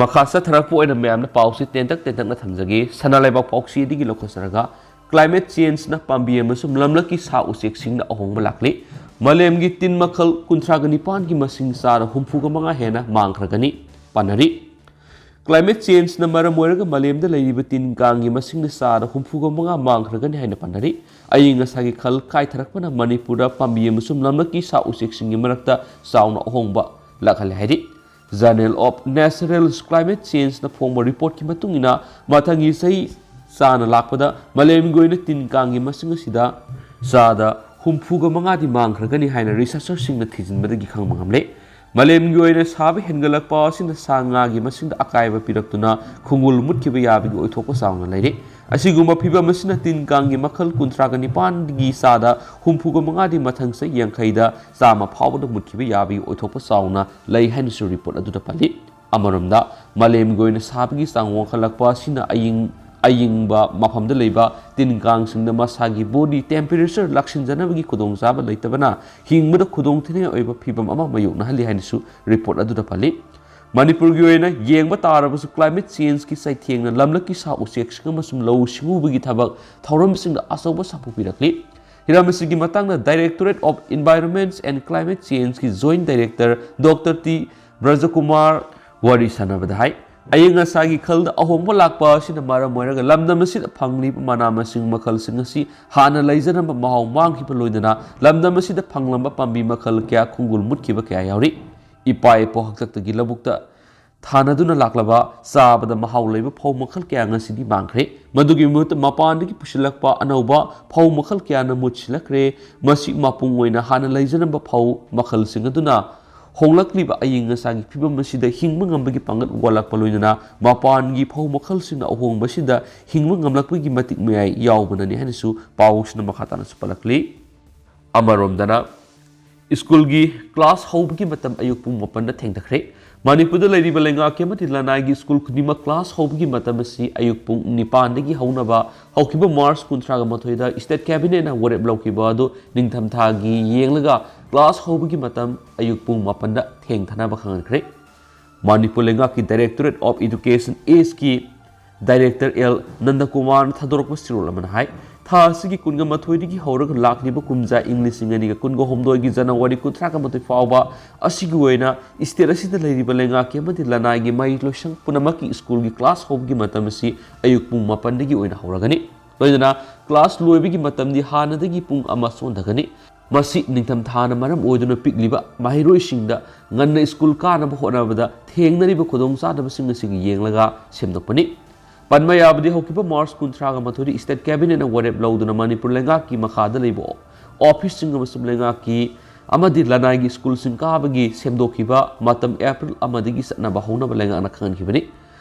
ꯃꯈꯥ ꯆꯠꯊꯔꯛꯄ ꯑꯣꯏꯅ ꯃꯌꯥꯝꯅ ꯄꯥꯎꯁꯤ ꯇꯦꯟꯇꯛ ꯇꯦꯟꯇꯛꯅ ꯊꯝꯖꯒꯦ꯫ ꯁꯅꯥ ꯂꯩꯕꯥꯛ ꯄꯥꯎꯆꯦꯗꯒꯤ ꯂꯧꯈꯠꯆꯔꯒ, climate changeꯅ ꯄꯥꯝꯕꯤ ꯑꯃꯁꯨꯡ ꯂꯝꯂꯛꯀꯤ ꯁꯥ ꯎꯆꯦꯛꯁꯤꯡꯗ ꯑꯍꯣꯡꯕ ꯂꯥꯛꯂꯤ꯫ ꯃꯥꯂꯦꯝꯒꯤ ꯇꯤꯟ ꯃꯈꯜ ꯀꯨꯟꯊ꯭ꯔꯥꯒ ꯅꯤꯄꯥꯟꯒꯤ ꯃꯁꯤꯡ ꯆꯥꯗ ꯍꯨꯝꯐꯨꯒ ꯃꯉꯥ ꯍꯦꯟꯅ ꯃꯥꯡꯈ꯭ꯔꯒꯅꯤ ꯄꯥꯅꯔꯤ꯫ Climate changeꯅ ꯃꯔꯝ ꯑꯣꯏꯔꯒ ꯃꯥꯂꯦꯝꯗ ꯂꯩꯔꯤꯕ ꯇꯤꯟ ꯀꯥꯡꯒꯤ ꯃꯁꯤꯡꯗ ꯆꯥꯗ ꯍꯨꯝꯐꯨꯒ ꯃꯉꯥ ꯃꯥꯡꯈ꯭ꯔꯒꯅꯤ ꯍꯥꯏꯅ ꯄꯥꯅꯔꯤ꯫ ꯑꯏꯪ ꯑꯁꯥꯒꯤ ꯈꯜ ꯀꯥꯏꯊꯔꯛꯄꯅ ꯃꯅꯤꯄꯨꯔꯗ ꯄꯥꯝꯕꯤ ꯑꯃꯁꯨꯡ ꯂꯝꯂꯛꯀꯤ ꯁꯥ ꯎꯆꯦꯛꯁꯤꯡꯒꯤ ꯃꯔꯛꯇ ꯆꯥꯎꯅ ꯑꯍꯣꯡꯕ ꯂꯥꯛꯍꯜꯂꯦ ꯍꯥꯏꯔꯤ꯫ Journal of Natural Climate Changeꯅ ꯐꯣꯡꯕ reportꯀꯤ ꯃꯇꯨꯡ ꯏꯟꯅ, ꯃꯊꯪꯒꯤ ꯆꯍꯤ ꯆꯥꯅ ꯂꯥꯛꯄꯗ ꯃꯥꯂꯦꯝꯒꯤ ꯑꯣꯏꯅ ꯇꯤꯟ ꯀꯥꯡꯒꯤ ꯃꯁꯤꯡ ꯑꯁꯤꯗ ꯆꯥꯗ ꯍꯨꯝꯐꯨꯒ ꯃꯉꯥꯗꯤ ꯃꯥꯡꯈ꯭ꯔꯒꯅꯤ ꯍꯥꯏꯅ researcherꯁꯤꯡꯅ ꯊꯤꯖꯤꯟꯕꯗꯒꯤ ꯈꯪꯕ ꯉꯝꯂꯦ꯫ ꯃꯥꯂꯦꯝꯒꯤ ꯑꯣꯏꯅ ꯁꯥꯕ ꯍꯦꯟꯒꯠꯂꯛꯄ ꯑꯁꯤꯅ ꯁꯥ ꯉꯥꯒꯤ ꯃꯁꯤꯡꯗ ꯑꯀꯥꯏꯕ ꯄꯤꯔꯛꯇꯨꯅ ꯈꯣꯡꯒꯨꯜ ꯃꯨꯠꯈꯤꯕ ꯌꯥꯕꯒꯤ ꯑꯣꯏꯊꯣꯛꯄ ꯆꯥꯎꯅ ꯂꯩꯔꯤ꯫ ꯑꯁꯤꯒꯨꯝꯕ ꯐꯤꯚꯝ ꯑꯁꯤꯅ ꯇꯤꯟ ꯀꯥꯡꯒꯤ ꯃꯈꯜ ꯀꯨꯟꯊ꯭ꯔꯥꯒ ꯅꯤꯄꯥꯟꯒꯤ ꯆꯥꯗ ꯍꯨꯝꯐꯨꯒ ꯃꯉꯥꯗꯤ ꯃꯊꯪ ꯆꯍꯤ ꯌꯥꯡꯈꯩꯗ ꯆꯥꯝꯃ ꯐꯥꯎꯕꯗ ꯃꯨꯠꯈꯤꯕ ꯌꯥꯕꯒꯤ ꯑꯣꯏꯊꯣꯛꯄ ꯆꯥꯎꯅ ꯂꯩ ꯍꯥꯏꯅꯁꯨ report ꯑꯗꯨꯗ ꯄꯜꯂꯤ꯫ ꯑꯃꯔꯣꯝꯗ, ꯃꯥꯂꯦꯝꯒꯤ ꯑꯣꯏꯅ ꯁꯥꯕꯒꯤ ꯆꯥꯡ ꯋꯥꯡꯈꯠꯂꯛꯄ ꯑꯁꯤꯅ ꯑꯏꯪ ꯑꯌꯤꯡꯕ ꯃꯐꯝꯗ ꯂꯩꯕ ꯇꯤꯟ ꯀꯥꯡꯁꯤꯡꯗ ꯃꯁꯥꯒꯤ body temperature ꯂꯥꯛꯁꯤꯟꯖꯅꯕꯒꯤ ꯈꯨꯗꯣꯡꯆꯥꯕ ꯂꯩꯇꯕꯅ ꯍꯤꯡꯕꯗ ꯈꯨꯗꯣꯡꯊꯤꯅꯤꯡꯉꯥꯏ ꯑꯣꯏꯕ ꯐꯤꯚꯝ ꯑꯃ ꯃꯥꯌꯣꯛꯅꯍꯜꯂꯤ ꯍꯥꯏꯅꯁꯨ report ꯑꯗꯨꯗ ꯄꯜꯂꯤ꯫ ꯃꯅꯤꯄꯨꯔꯒꯤ ꯑꯣꯏꯅ ꯌꯦꯡꯕ ꯇꯥꯔꯕꯁꯨ climate changeꯀꯤ ꯆꯩꯊꯦꯡꯅ ꯂꯝꯂꯛꯀꯤ ꯁꯥ ꯎꯆꯦꯛꯁꯤꯡ ꯑꯃꯁꯨꯡ ꯂꯧꯎ ꯁꯤꯡꯎꯕꯒꯤ ꯊꯕꯛ ꯊꯧꯔꯝꯁꯤꯡꯗ ꯑꯆꯧꯕ ꯁꯥꯐꯨ ꯄꯤꯔꯛꯂꯤ꯫ ꯍꯤꯔꯝ ꯑꯁꯤꯒꯤ ꯃꯇꯥꯡꯗ Directorate of Environment and Climate Changeꯀꯤ Joint Director Doctor T Brajakumar ꯋꯥꯔꯤ ꯁꯥꯟꯅꯕꯗ ꯍꯥꯏ, ꯑꯏꯪ ꯑꯁꯥꯒꯤ ꯈꯜꯗ ꯑꯍꯣꯡꯕ ꯂꯥꯛꯄ ꯑꯁꯤꯅ ꯃꯔꯝ ꯑꯣꯏꯔꯒ ꯂꯝꯗꯝ ꯑꯁꯤꯗ ꯐꯪꯂꯤꯕ ꯃꯅꯥ ꯃꯁꯤꯡ ꯃꯈꯜꯁꯤꯡ ꯑꯁꯤ ꯍꯥꯟꯅ ꯂꯩꯖꯔꯝꯕ ꯃꯍꯥꯎ ꯃꯥꯡꯈꯤꯕ, ꯂꯣꯏꯅꯅ ꯂꯝꯗꯝ ꯑꯁꯤꯗ ꯐꯪꯂꯝꯕ ꯄꯥꯝꯕꯤ ꯃꯈꯜ ꯀꯌꯥ ꯈꯣꯡꯒꯨꯜ ꯃꯨꯠꯈꯤꯕ ꯀꯌꯥ ꯌꯥꯎꯔꯤ꯫ ꯏꯄꯥ ꯏꯄꯨ ꯍꯥꯛꯇꯛꯇꯒꯤ ꯂꯧꯕꯨꯛꯇ ꯊꯥꯅꯗꯨꯅ ꯂꯥꯛꯂꯕ ꯆꯥꯕꯗ ꯃꯍꯥꯎ ꯂꯩꯕ ꯐꯧ ꯃꯈꯜ ꯀꯌꯥ ꯉꯁꯤꯗꯤ ꯃꯥꯡꯈ꯭ꯔꯦ꯫ ꯃꯗꯨꯒꯤ ꯃꯍꯨꯠꯇ ꯃꯄꯥꯟꯗꯒꯤ ꯄꯨꯁꯤꯜꯂꯛꯄ ꯑꯅꯧꯕ ꯐꯧ ꯃꯈꯜ ꯀꯌꯥꯅ ꯃꯨꯠꯁꯤꯜꯂꯛꯈ꯭ꯔꯦ꯫ ꯃꯁꯤ ꯃꯄꯨꯡ ꯑꯣꯏꯅ ꯍꯥꯟꯅ ꯂꯩꯖꯔꯝꯕ ꯐꯧ ꯃꯈꯜꯁꯤꯡ ꯑꯗꯨꯅ ꯍꯣꯡꯂꯛꯂꯤꯕ ꯑꯏꯪ ꯑꯁꯥꯒꯤ ꯐꯤꯕꯝ ꯑꯁꯤꯗ ꯍꯤꯡꯕ ꯉꯝꯕꯒꯤ ꯄꯥꯡꯒꯜ ꯋꯥꯠꯂꯛꯄ, ꯂꯣꯏꯅꯅ ꯃꯄꯥꯟꯒꯤ ꯐꯧ ꯃꯈꯜꯁꯤꯡꯅ ꯑꯍꯣꯡꯕ ꯑꯁꯤꯗ ꯍꯤꯡꯕ ꯉꯝꯂꯛꯄꯒꯤ ꯃꯇꯤꯛ ꯃꯌꯥꯏ ꯌꯥꯎꯕꯅꯅꯤ ꯍꯥꯏꯅꯁꯨ ꯄꯥꯎꯁꯤꯅ ꯃꯈꯥ ꯇꯥꯅꯁꯨ ꯄꯜꯂꯛꯂꯤ꯫ ꯑꯃꯔꯣꯝꯗꯅ, ꯁ꯭ꯀꯨꯜꯒꯤ class ꯍꯧꯕꯒꯤ ꯃꯇꯝ ꯑꯌꯨꯛ ꯄꯨꯡ ꯃꯥꯄꯟꯗ ꯊꯦꯡꯊꯈ꯭ꯔꯦ꯫ ꯃꯅꯤꯄꯨꯔꯗ ꯂꯩꯔꯤꯕ ꯂꯩꯉꯥꯛꯀꯤ ꯑꯃꯗꯤ ꯂꯅꯥꯏꯒꯤ ꯁ꯭ꯀꯨꯜ ꯈꯨꯗꯤꯡꯃꯛ class ꯍꯧꯕꯒꯤ ꯃꯇꯝ ꯑꯁꯤ ꯑꯌꯨꯛ ꯄꯨꯡ ꯅꯤꯄꯥꯟꯗꯒꯤ ꯍꯧꯅꯕ ꯍꯧꯈꯤꯕ March ꯀꯨꯟꯊ꯭ꯔꯥꯒ ꯃꯥꯊꯣꯏꯗ State Cabinetꯅ ꯋꯥꯔꯦꯞ ꯂꯧꯈꯤꯕ ꯑꯗꯨ ꯅꯤꯡꯊꯝꯊꯥꯒꯤ ꯌꯦꯡꯂꯒ class ꯍꯧꯕꯒꯤ ꯃꯇꯝ ꯑꯌꯨꯛ ꯄꯨꯡ ꯃꯥꯄꯟꯗ ꯊꯦꯡꯊꯅꯕ ꯈꯪꯍꯟꯈ꯭ꯔꯦ꯫ ꯃꯅꯤꯄꯨꯔ ꯂꯩꯉꯥꯛꯀꯤ Directorate of Education Sꯀꯤ Director ꯑꯦꯜ ꯅꯟꯗꯀꯨꯃꯥꯔꯅ ꯊꯥꯗꯣꯔꯛꯄ ꯆꯦꯔꯣꯜ ꯑꯃꯅ ꯍꯥꯏ, ꯊꯥ ꯑꯁꯤꯒꯤ ꯀꯨꯟꯒ ꯃꯥꯊꯣꯏꯗꯒꯤ ꯍꯧꯔꯒ ꯂꯥꯛꯂꯤꯕ ꯀꯨꯝꯖꯥ ꯏꯪ ꯂꯤꯁꯤꯡ ꯑꯅꯤꯒ ꯀꯨꯟꯒ ꯍꯨꯝꯗꯣꯏꯒꯤ January ꯀꯨꯟꯊ꯭ꯔꯥꯒ ꯃꯥꯊꯣꯏ ꯐꯥꯎꯕ ꯑꯁꯤꯒꯤ ꯑꯣꯏꯅ state ꯑꯁꯤꯗ ꯂꯩꯔꯤꯕ ꯂꯩꯉꯥꯛꯀꯤ ꯑꯃꯗꯤ ꯂꯅꯥꯏꯒꯤ ꯃꯍꯩ ꯂꯣꯏꯁꯪ ꯄꯨꯝꯅꯃꯛꯀꯤ ꯁ꯭ꯀꯨꯜꯒꯤ class ꯍꯧꯕꯒꯤ ꯃꯇꯝ ꯑꯁꯤ ꯑꯌꯨꯛ ꯄꯨꯡ ꯃꯥꯄꯟꯗꯒꯤ ꯑꯣꯏꯅ ꯍꯧꯔꯒꯅꯤ꯫ ꯂꯣꯏꯅꯅ class ꯂꯣꯏꯕꯒꯤ ꯃꯇꯝꯗꯤ ꯍꯥꯟꯅꯗꯒꯤ ꯄꯨꯡ ꯑꯃ ꯁꯣꯟꯊꯒꯅꯤ꯫ ꯃꯁꯤ ꯅꯤꯡꯊꯝꯊꯥꯅ ꯃꯔꯝ ꯑꯣꯏꯗꯨꯅ ꯄꯤꯛꯂꯤꯕ ꯃꯍꯩꯔꯣꯏꯁꯤꯡꯗ ꯉꯟꯅ ꯁ꯭ꯀꯨꯜ ꯀꯥꯅꯕ ꯍꯣꯠꯅꯕꯗ ꯊꯦꯡꯅꯔꯤꯕ ꯈꯨꯗꯣꯡꯆꯥꯗꯕꯁꯤꯡ ꯑꯁꯤꯒꯤ ꯌꯦꯡꯂꯒ ꯁꯦꯝꯗꯣꯛꯄꯅꯤ꯫ ꯄꯟꯕ ꯌꯥꯕꯗꯤ, ꯍꯧꯈꯤꯕ March ꯀꯨꯟꯊ꯭ꯔꯥꯒ ꯃꯥꯊꯣꯏꯗ State Cabinetꯅ ꯋꯥꯔꯦꯞ ꯂꯧꯗꯨꯅ ꯃꯅꯤꯄꯨꯔ ꯂꯩꯉꯥꯛꯀꯤ ꯃꯈꯥꯗ ꯂꯩꯕ officeꯁꯤꯡ ꯑꯃꯁꯨꯡ ꯂꯩꯉꯥꯛꯀꯤ ꯑꯃꯗꯤ ꯂꯅꯥꯏꯒꯤ ꯁ꯭ꯀꯨꯜꯁꯤꯡ ꯀꯥꯕꯒꯤ ꯁꯦꯝꯗꯣꯛꯈꯤꯕ ꯃꯇꯝ April ꯑꯃꯗꯒꯤ ꯆꯠꯅꯕ ꯍꯧꯅꯕ ꯂꯩꯉꯥꯛꯅ ꯈꯪꯍꯟꯈꯤꯕꯅꯤ꯫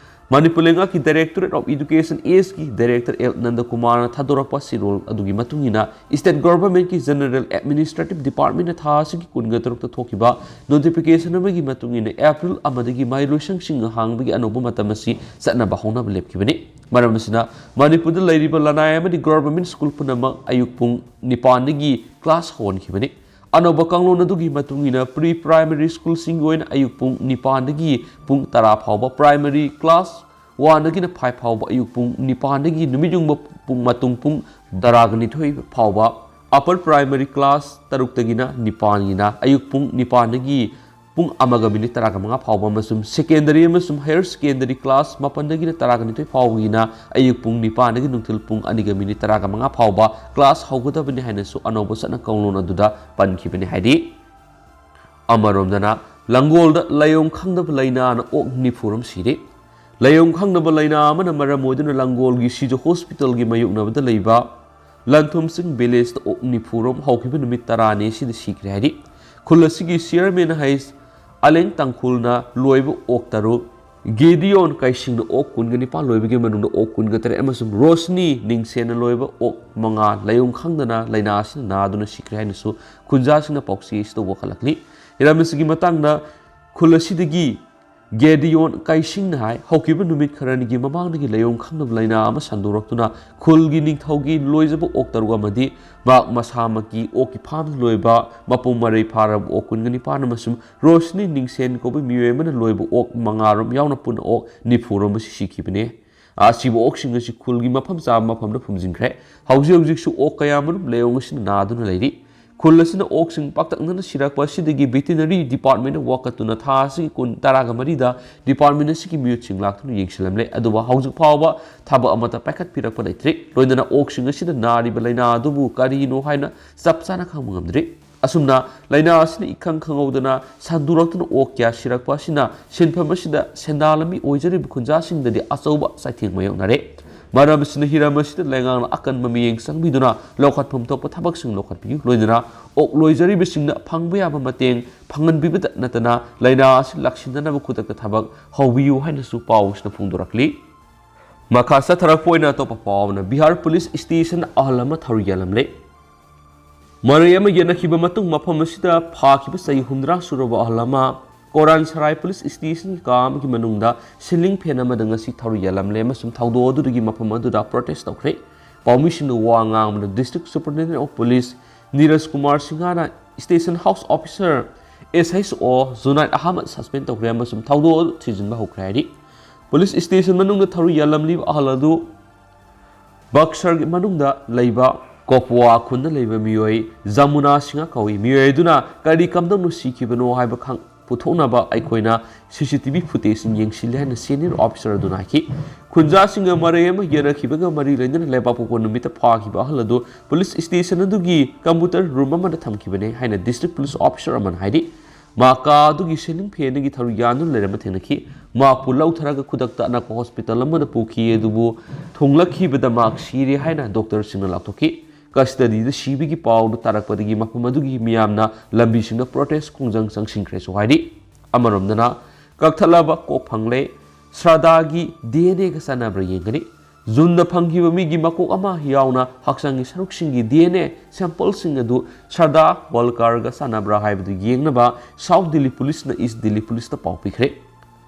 ꯃꯅꯤꯄꯨꯔ ꯂꯩꯉꯥꯛꯀꯤ Directorate of Education Sꯀꯤ Director ꯑꯦꯜ ꯅꯟꯗꯀꯨꯃꯥꯔꯅ ꯊꯥꯗꯣꯔꯛꯄ ꯆꯦꯔꯣꯜ ꯑꯗꯨꯒꯤ ꯃꯇꯨꯡ ꯏꯟꯅ, State Governmentꯀꯤ General Administrative Departmentꯅ ꯊꯥ ꯑꯁꯤꯒꯤ ꯀꯨꯟꯒ ꯇꯔꯨꯛꯇ ꯊꯣꯛꯈꯤꯕ notification ꯑꯃꯒꯤ ꯃꯇꯨꯡ ꯏꯟꯅ, April ꯑꯃꯗꯒꯤ ꯃꯍꯩꯂꯣꯏꯁꯪꯁꯤꯡ ꯍꯥꯡꯕꯒꯤ ꯑꯅꯧꯕ ꯃꯇꯝ ꯑꯁꯤ ꯆꯠꯅꯕ ꯍꯧꯅꯕ ꯂꯦꯞꯈꯤꯕꯅꯤ꯫ ꯃꯔꯝ ꯑꯁꯤꯅ, ꯃꯅꯤꯄꯨꯔꯗ ꯂꯩꯔꯤꯕ ꯂꯅꯥꯏ ꯑꯃꯗꯤ ꯒꯣꯔꯃꯦꯟ ꯁ꯭ꯀꯨꯜ ꯄꯨꯝꯅꯃꯛ ꯑꯌꯨꯛ ꯄꯨꯡ ꯅꯤꯄꯥꯟꯗꯒꯤ ꯀ꯭ꯂꯥꯁ ꯍꯧꯍꯟꯈꯤꯕꯅꯤ꯫ ꯑꯅꯧꯕ ꯀꯥꯡꯂꯣꯟ ꯑꯗꯨꯒꯤ ꯃꯇꯨꯡ ꯏꯟꯅ, ꯄ꯭ꯔꯤ ꯄ꯭ꯔꯥꯏꯃꯔꯤ ꯁ꯭ꯀꯨꯜꯁꯤꯡꯒꯤ ꯑꯣꯏꯅ ꯑꯌꯨꯛ ꯄꯨꯡ ꯅꯤꯄꯥꯟꯗꯒꯤ ꯄꯨꯡ ꯇꯔꯥ ꯐꯥꯎꯕ, ꯄ꯭ꯔꯥꯏꯃꯔꯤ ꯀ꯭ꯂꯥꯁ ꯋꯥꯟꯗꯒꯤꯅ ꯐꯥꯏꯚ ꯐꯥꯎꯕ ꯑꯌꯨꯛ ꯄꯨꯡ ꯅꯤꯄꯥꯟꯗꯒꯤ ꯅꯨꯃꯤꯠꯌꯨꯡꯕ ꯄꯨꯡ, ꯃꯇꯨꯡ ꯄꯨꯡ ꯇꯔꯥꯒ ꯅꯤꯊꯣꯏ ꯐꯥꯎꯕ, ꯑꯄꯔ ꯄ꯭ꯔꯥꯏꯃꯔꯤ ꯀ꯭ꯂꯥꯁ ꯇꯔꯨꯛꯇꯒꯤꯅ ꯅꯤꯄꯥꯟꯒꯤꯅ ꯑꯌꯨꯛ ꯄꯨꯡ ꯅꯤꯄꯥꯟꯗꯒꯤ ꯄꯨꯡ ꯑꯃꯒ ꯃꯤꯅꯤꯠ ꯇꯔꯥꯒ ꯃꯉꯥ ꯐꯥꯎꯕ ꯑꯃꯁꯨꯡ ꯁꯦꯀꯦꯟꯗꯔꯤ ꯑꯃꯁꯨꯡ ꯍꯥꯌꯔ ꯁꯦꯀꯦꯟꯗꯔꯤ ꯀ꯭ꯂꯥꯁ ꯃꯥꯄꯟꯗꯒꯤꯅ ꯇꯔꯥꯒ ꯅꯤꯊꯣꯏ ꯐꯥꯎꯕꯒꯤꯅ ꯑꯌꯨꯛ ꯄꯨꯡ ꯅꯤꯄꯥꯟꯗꯒꯤ ꯅꯨꯡꯊꯤꯜ ꯄꯨꯡ ꯑꯅꯤꯒ ꯃꯤꯅꯤꯠ ꯇꯔꯥꯒ ꯃꯉꯥ ꯐꯥꯎꯕ ꯀ꯭ꯂꯥꯁ ꯍꯧꯒꯗꯕꯅꯤ ꯍꯥꯏꯅꯁꯨ ꯑꯅꯧꯕ ꯆꯠꯅ ꯀꯥꯡꯂꯣꯟ ꯑꯗꯨꯗ ꯄꯟꯈꯤꯕꯅꯤ꯫ ꯍꯥꯏꯗꯤ, ꯑꯃꯔꯣꯝꯗꯅ, ꯂꯪꯒꯣꯜꯗ ꯂꯥꯏꯑꯣꯡ ꯈꯪꯗꯕ ꯂꯥꯏꯅꯥꯅ ꯑꯣꯛ ꯅꯤꯐꯨꯔꯣꯝ ꯁꯤꯔꯦ꯫ ꯂꯥꯏꯑꯣꯡ ꯈꯪꯗꯕ ꯂꯥꯏꯅꯥ ꯑꯃꯅ ꯃꯔꯝ ꯑꯣꯏꯗꯨꯅ ꯂꯪꯒꯣꯜꯒꯤ ꯁꯤꯖ ꯍꯣꯁꯄꯤꯇꯥꯜꯒꯤ ꯃꯥꯌꯣꯛꯅꯕꯗ ꯂꯩꯕ ꯂꯟꯊꯨꯝꯁꯤꯡ ꯚꯤꯂꯦꯖꯇ ꯑꯣꯛ ꯅꯤꯐꯨꯔꯣꯝ ꯍꯧꯈꯤꯕ ꯅꯨꯃꯤꯠ ꯇꯔꯥꯅꯤ ꯑꯁꯤꯗ ꯁꯤꯈ꯭ꯔꯦ ꯍꯥꯏꯔꯤ꯫ ꯈꯨꯜ ꯑꯁꯤꯒꯤ ꯆꯤꯌꯔꯃꯦꯟ ꯍꯩꯁ ꯑꯂꯦꯡ ꯇꯥꯡꯈꯨꯜꯅ ꯂꯣꯏꯕ ꯑꯣꯛ ꯇꯔꯨꯛ, ꯒꯦꯗꯤꯌꯣꯟ ꯀꯥꯏꯁꯤꯡꯅ ꯑꯣꯛ ꯀꯨꯟꯒ ꯅꯤꯄꯥꯟ ꯂꯣꯏꯕꯒꯤ ꯃꯅꯨꯡꯗ ꯑꯣꯛ ꯀꯨꯟꯒ ꯇꯔꯦꯠ ꯑꯃꯁꯨꯡ ꯔꯣꯁꯅꯤ ꯅꯤꯡꯁꯦꯟꯅ ꯂꯣꯏꯕ ꯑꯣꯛ ꯃꯉꯥ ꯂꯥꯏꯑꯣꯡ ꯈꯪꯗꯅ ꯂꯥꯏꯅꯥ ꯑꯁꯤꯅ ꯅꯥꯗꯨꯅ ꯁꯤꯈ꯭ꯔꯦ ꯍꯥꯏꯅꯁꯨ ꯈꯨꯟꯖꯥꯁꯤꯡꯅ ꯄꯥꯎꯆꯦ ꯑꯁꯤꯗ ꯋꯥꯀꯠꯂꯛꯂꯤ꯫ ꯍꯤꯔꯝ ꯑꯁꯤꯒꯤ ꯃꯇꯥꯡꯗ ꯈꯨꯜ ꯑꯁꯤꯗꯒꯤ ꯒꯦꯗꯤꯌꯣꯟ ꯀꯥꯏꯁꯤꯡꯅ ꯍꯥꯏ, ꯍꯧꯈꯤꯕ ꯅꯨꯃꯤꯠ ꯈꯔꯅꯤꯒꯤ ꯃꯃꯥꯡꯗꯒꯤ ꯂꯥꯏꯑꯣꯡ ꯈꯪꯗꯕ ꯂꯥꯏꯅꯥ ꯑꯃ ꯁꯟꯗꯣꯔꯛꯇꯨꯅ ꯈꯨꯜꯒꯤ ꯅꯤꯡꯊꯧꯒꯤ ꯂꯣꯏꯖꯕ ꯑꯣꯛ ꯇꯔꯨꯛ ꯑꯃꯗꯤ ꯃꯍꯥꯛ ꯃꯁꯥꯃꯛꯀꯤ ꯑꯣꯛꯀꯤ ꯐꯥꯝꯗ ꯂꯣꯏꯕ ꯃꯄꯨꯡ ꯃꯔꯩ ꯐꯥꯔꯕ ꯑꯣꯛ ꯀꯨꯟꯒ ꯅꯤꯄꯥꯟ ꯑꯃꯁꯨꯡ ꯔꯣꯁꯅꯤ ꯅꯤꯡꯁꯦꯟ ꯀꯧꯕ ꯃꯤꯑꯣꯏ ꯑꯃꯅ ꯂꯣꯏꯕ ꯑꯣꯛ ꯃꯉꯥꯔꯣꯝ ꯌꯥꯎꯅ ꯄꯨꯟꯅ ꯑꯣꯛ ꯅꯤꯐꯨꯔꯣꯝ ꯑꯁꯤ ꯁꯤꯈꯤꯕꯅꯤ꯫ ꯑꯁꯤꯕ ꯑꯣꯛꯁꯤꯡ ꯑꯁꯤ ꯈꯨꯜꯒꯤ ꯃꯐꯝ ꯆꯥꯕ ꯃꯐꯝꯗ ꯐꯨꯝꯖꯤꯟꯈ꯭ꯔꯦ꯫ ꯍꯧꯖꯤꯛ ꯍꯧꯖꯤꯛꯁꯨ ꯑꯣꯛ ꯀꯌꯥꯃꯔꯨꯝ ꯂꯥꯏꯑꯣꯡ ꯑꯁꯤꯅ ꯅꯥꯗꯨꯅ ꯂꯩꯔꯤ꯫ ꯈꯨꯜ ꯑꯁꯤꯅ ꯑꯣꯛꯁꯤꯡ ꯄꯥꯛꯇꯛꯅꯅ ꯁꯤꯔꯛꯄ ꯑꯁꯤꯗꯒꯤ ꯚꯦꯇꯤꯅꯔꯤ ꯗꯤꯄꯥꯔꯠꯃꯦꯟꯗ ꯋꯥꯀꯠꯇꯨꯅ ꯊꯥ ꯑꯁꯤꯒꯤ ꯀꯨꯟ, ꯇꯔꯥꯒ ꯃꯔꯤꯗ ꯗꯤꯄꯥꯔꯠꯃꯦꯟ ꯑꯁꯤꯒꯤ ꯃꯤꯑꯣꯏꯁꯤꯡ ꯂꯥꯛꯇꯨꯅ ꯌꯦꯡꯁꯤꯜꯂꯝꯂꯦ꯫ ꯑꯗꯨꯕꯨ ꯍꯧꯖꯤꯛ ꯐꯥꯎꯕ ꯊꯕꯛ ꯑꯃꯠꯇ ꯄꯥꯏꯈꯠꯄꯤꯔꯛꯄ ꯂꯩꯇ꯭ꯔꯤ꯫ ꯂꯣꯏꯅꯅ ꯑꯣꯛꯁꯤꯡ ꯑꯁꯤꯗ ꯅꯥꯔꯤꯕ ꯂꯥꯏꯅꯥ ꯑꯗꯨꯕꯨ ꯀꯔꯤꯅꯣ ꯍꯥꯏꯅ ꯆꯞ ꯆꯥꯅ ꯈꯪꯕ ꯉꯝꯗ꯭ꯔꯤ꯫ ꯑꯁꯨꯝꯅ ꯂꯥꯏꯅꯥ ꯑꯁꯤꯅ ꯏꯈꯪ ꯈꯪꯍꯧꯗꯅ ꯁꯟꯗꯣꯔꯛꯇꯨꯅ ꯑꯣꯛ ꯀꯌꯥ ꯁꯤꯔꯛꯄ ꯑꯁꯤꯅ ꯁꯤꯟꯐꯝ ꯑꯁꯤꯗ ꯁꯦꯟꯗꯥꯟ ꯂꯝꯕꯤ ꯑꯣꯏꯖꯔꯤꯕ ꯈꯨꯟꯖꯥꯁꯤꯡꯗꯗꯤ ꯑꯆꯧꯕ ꯆꯩꯊꯦꯡ ꯃꯥꯌꯣꯛꯅꯔꯦ꯫ ꯃꯔꯝ ꯑꯁꯤꯅ ꯍꯤꯔꯝ ꯑꯁꯤꯗ ꯂꯩꯉꯥꯛꯅ ꯑꯀꯟꯕ ꯃꯤꯠꯌꯦꯡ ꯆꯪꯕꯤꯗꯨꯅ ꯂꯧꯈꯠꯐꯝ ꯊꯣꯛꯄ ꯊꯕꯛꯁꯤꯡ ꯂꯧꯈꯠꯄꯤꯌꯨ꯫ ꯂꯣꯏꯅꯅ ꯑꯣꯛ ꯂꯣꯏꯖꯔꯤꯕꯁꯤꯡꯅ ꯐꯪꯕ ꯌꯥꯕ ꯃꯇꯦꯡ ꯐꯪꯍꯟꯕꯤꯕꯇ ꯅꯠꯇꯅ ꯂꯥꯏꯅꯥ ꯑꯁꯤ ꯂꯥꯛꯁꯤꯟꯗꯅꯕ ꯈꯨꯗꯛꯇ ꯊꯕꯛ ꯍꯧꯕꯤꯌꯨ ꯍꯥꯏꯅꯁꯨ ꯄꯥꯎ ꯑꯁꯤꯅ ꯐꯣꯡꯗꯣꯔꯛꯂꯤ꯫ ꯃꯈꯥ ꯆꯠꯊꯔꯛꯄ ꯑꯣꯏꯅ ꯑꯇꯣꯞꯄ ꯄꯥꯎ ꯑꯃꯅ, ꯕꯤꯍꯥꯔ ꯄꯨꯂꯤꯁ ꯁ꯭ꯇꯦꯁꯟ ꯑꯍꯜ ꯑꯃ ꯊꯧꯔꯤ ꯌꯥꯜꯂꯝꯂꯦ꯫ ꯃꯔꯩ ꯑꯃ ꯌꯦꯠꯅꯈꯤꯕ ꯃꯇꯨꯡ ꯃꯐꯝ ꯑꯁꯤꯗ ꯐꯥꯈꯤꯕ ꯆꯍꯤ ꯍꯨꯝꯗ꯭ꯔꯥ ꯁꯨꯔꯕ ꯑꯍꯜ ꯑꯃ ꯀꯣꯔꯥꯟ ꯁꯔꯥꯏ ꯄꯨꯂꯤꯁ ꯁ꯭ꯇꯦꯁꯟꯒꯤ ꯀꯥ ꯑꯃꯒꯤ ꯃꯅꯨꯡꯗ ꯁꯤꯂꯤꯡ ꯐꯦꯟ ꯑꯃꯗ ꯉꯁꯤ ꯊꯧꯔꯤ ꯌꯥꯜꯂꯝꯂꯦ ꯑꯃꯁꯨꯡ ꯊꯧꯗꯣꯛ ꯑꯗꯨꯗꯒꯤ ꯃꯐꯝ ꯑꯗꯨꯗ ꯄ꯭ꯔꯣꯇꯦꯁ ꯇꯧꯈ꯭ꯔꯦ꯫ ꯄꯥꯎꯃꯤꯁꯤꯡꯅ ꯋꯥ ꯉꯥꯡꯕꯗ District Superintendent of Police Neeraj Kumar ꯁꯤꯡꯍꯅ Station House Officer S H O Junaid Ahmad suspend ꯇꯧꯈ꯭ꯔꯦ ꯑꯃꯁꯨꯡ ꯊꯧꯗꯣꯛ ꯑꯗꯨ ꯊꯤꯖꯤꯟꯕ ꯍꯧꯈ꯭ꯔꯦ ꯍꯥꯏꯔꯤ꯫ ꯄꯨꯂꯤꯁ ꯁ꯭ꯇꯦꯁꯟ ꯃꯅꯨꯡꯗ ꯊꯧꯔꯤ ꯌꯥꯜꯂꯝꯂꯤꯕ ꯑꯍꯜ ꯑꯗꯨ ꯕꯛꯁꯔꯒꯤ ꯃꯅꯨꯡꯗ ꯂꯩꯕ ꯀꯣꯄꯋꯥ ꯈꯨꯟꯗ ꯂꯩꯕ ꯃꯤꯑꯣꯏ ꯖꯃꯨꯅꯥ ꯁꯤꯡꯍ ꯀꯧꯏ꯫ ꯃꯤꯑꯣꯏ ꯑꯗꯨꯅ ꯀꯔꯤ ꯀꯝꯗꯧꯅ ꯁꯤꯈꯤꯕꯅꯣ ꯍꯥꯏꯕ ꯈꯪ-, ꯄꯨꯊꯣꯛꯅꯕ ꯑꯩꯈꯣꯏꯅ C C T V footage ꯌꯦꯡꯁꯤꯜꯂꯦ ꯍꯥꯏꯅ senior officer ꯑꯗꯨꯅ ꯍꯥꯏꯈꯤ꯫ ꯈꯨꯟꯖꯥꯁꯤꯡꯒ ꯃꯔꯩ ꯑꯃ ꯌꯦꯟꯅꯈꯤꯕꯒ ꯃꯔꯤ ꯂꯩꯅꯅ ꯂꯩꯕꯥꯛꯄꯣꯛꯄ ꯅꯨꯃꯤꯠꯇ ꯐꯥꯈꯤꯕ ꯑꯍꯜ ꯑꯗꯨ ꯄꯨꯂꯤꯁ ꯁ꯭ꯇꯦꯁꯟ ꯑꯗꯨꯒꯤ computer room ꯑꯃꯗ ꯊꯝꯈꯤꯕꯅꯦ ꯍꯥꯏꯅ district police officer ꯑꯃꯅ ꯍꯥꯏꯔꯤ꯫ ꯃꯍꯥꯛ ꯀꯥ ꯑꯗꯨꯒꯤ ceiling fan ꯑꯗꯨꯒꯤ ꯊꯧꯔꯤ ꯌꯥꯟꯗꯨꯅ ꯂꯩꯔꯝꯕ ꯊꯦꯡꯅꯈꯤ꯫ ꯃꯍꯥꯛꯄꯨ ꯂꯧꯊꯔꯒ ꯈꯨꯗꯛꯇ ꯑꯅꯛꯄ hospital ꯑꯃꯗ ꯄꯨꯈꯤ, ꯑꯗꯨꯕꯨ ꯊꯣꯡꯂꯛꯈꯤꯕꯗ ꯃꯍꯥꯛ ꯁꯤꯔꯦ ꯍꯥꯏꯅ doctorꯁꯤꯡꯅ ꯂꯥꯎꯊꯣꯛꯈꯤ꯫ Custodyꯗ ꯁꯤꯕꯒꯤ ꯄꯥꯎꯗꯨ ꯇꯥꯔꯛꯄꯗꯒꯤ ꯃꯐꯝ ꯑꯗꯨꯒꯤ ꯃꯤꯌꯥꯝꯅ ꯂꯝꯕꯤꯁꯤꯡꯗ protest ꯈꯣꯡꯖꯪ ꯆꯪꯁꯤꯟꯈ꯭ꯔꯦꯁꯨ ꯍꯥꯏꯔꯤ꯫ ꯑꯃꯔꯣꯝꯗꯅ ꯀꯛꯊꯠꯂꯕ ꯀꯣꯛ ꯐꯪꯂꯦ, ꯁ꯭ꯔꯥꯗꯥꯒꯤ D N Aꯒ ꯆꯥꯟꯅꯕ꯭ꯔꯥ ꯌꯦꯡꯒꯅꯤ꯫ ꯖꯨꯟꯗ ꯐꯪꯈꯤꯕ ꯃꯤꯒꯤ ꯃꯀꯣꯛ ꯑꯃ ꯌꯥꯎꯅ ꯍꯛꯆꯥꯡꯒꯤ ꯁꯔꯨꯛꯁꯤꯡꯒꯤ D N A sampleꯁꯤꯡ ꯑꯗꯨ ꯁ꯭ꯔꯥꯗꯥ ꯋꯥꯜꯀꯔꯒ ꯆꯥꯟꯅꯕ꯭ꯔꯥ ꯍꯥꯏꯕꯗꯨ ꯌꯦꯡꯅꯕ South Delhi Policeꯅ East Delhi Policeꯇ ꯄꯥꯎ ꯄꯤꯈ꯭ꯔꯦ꯫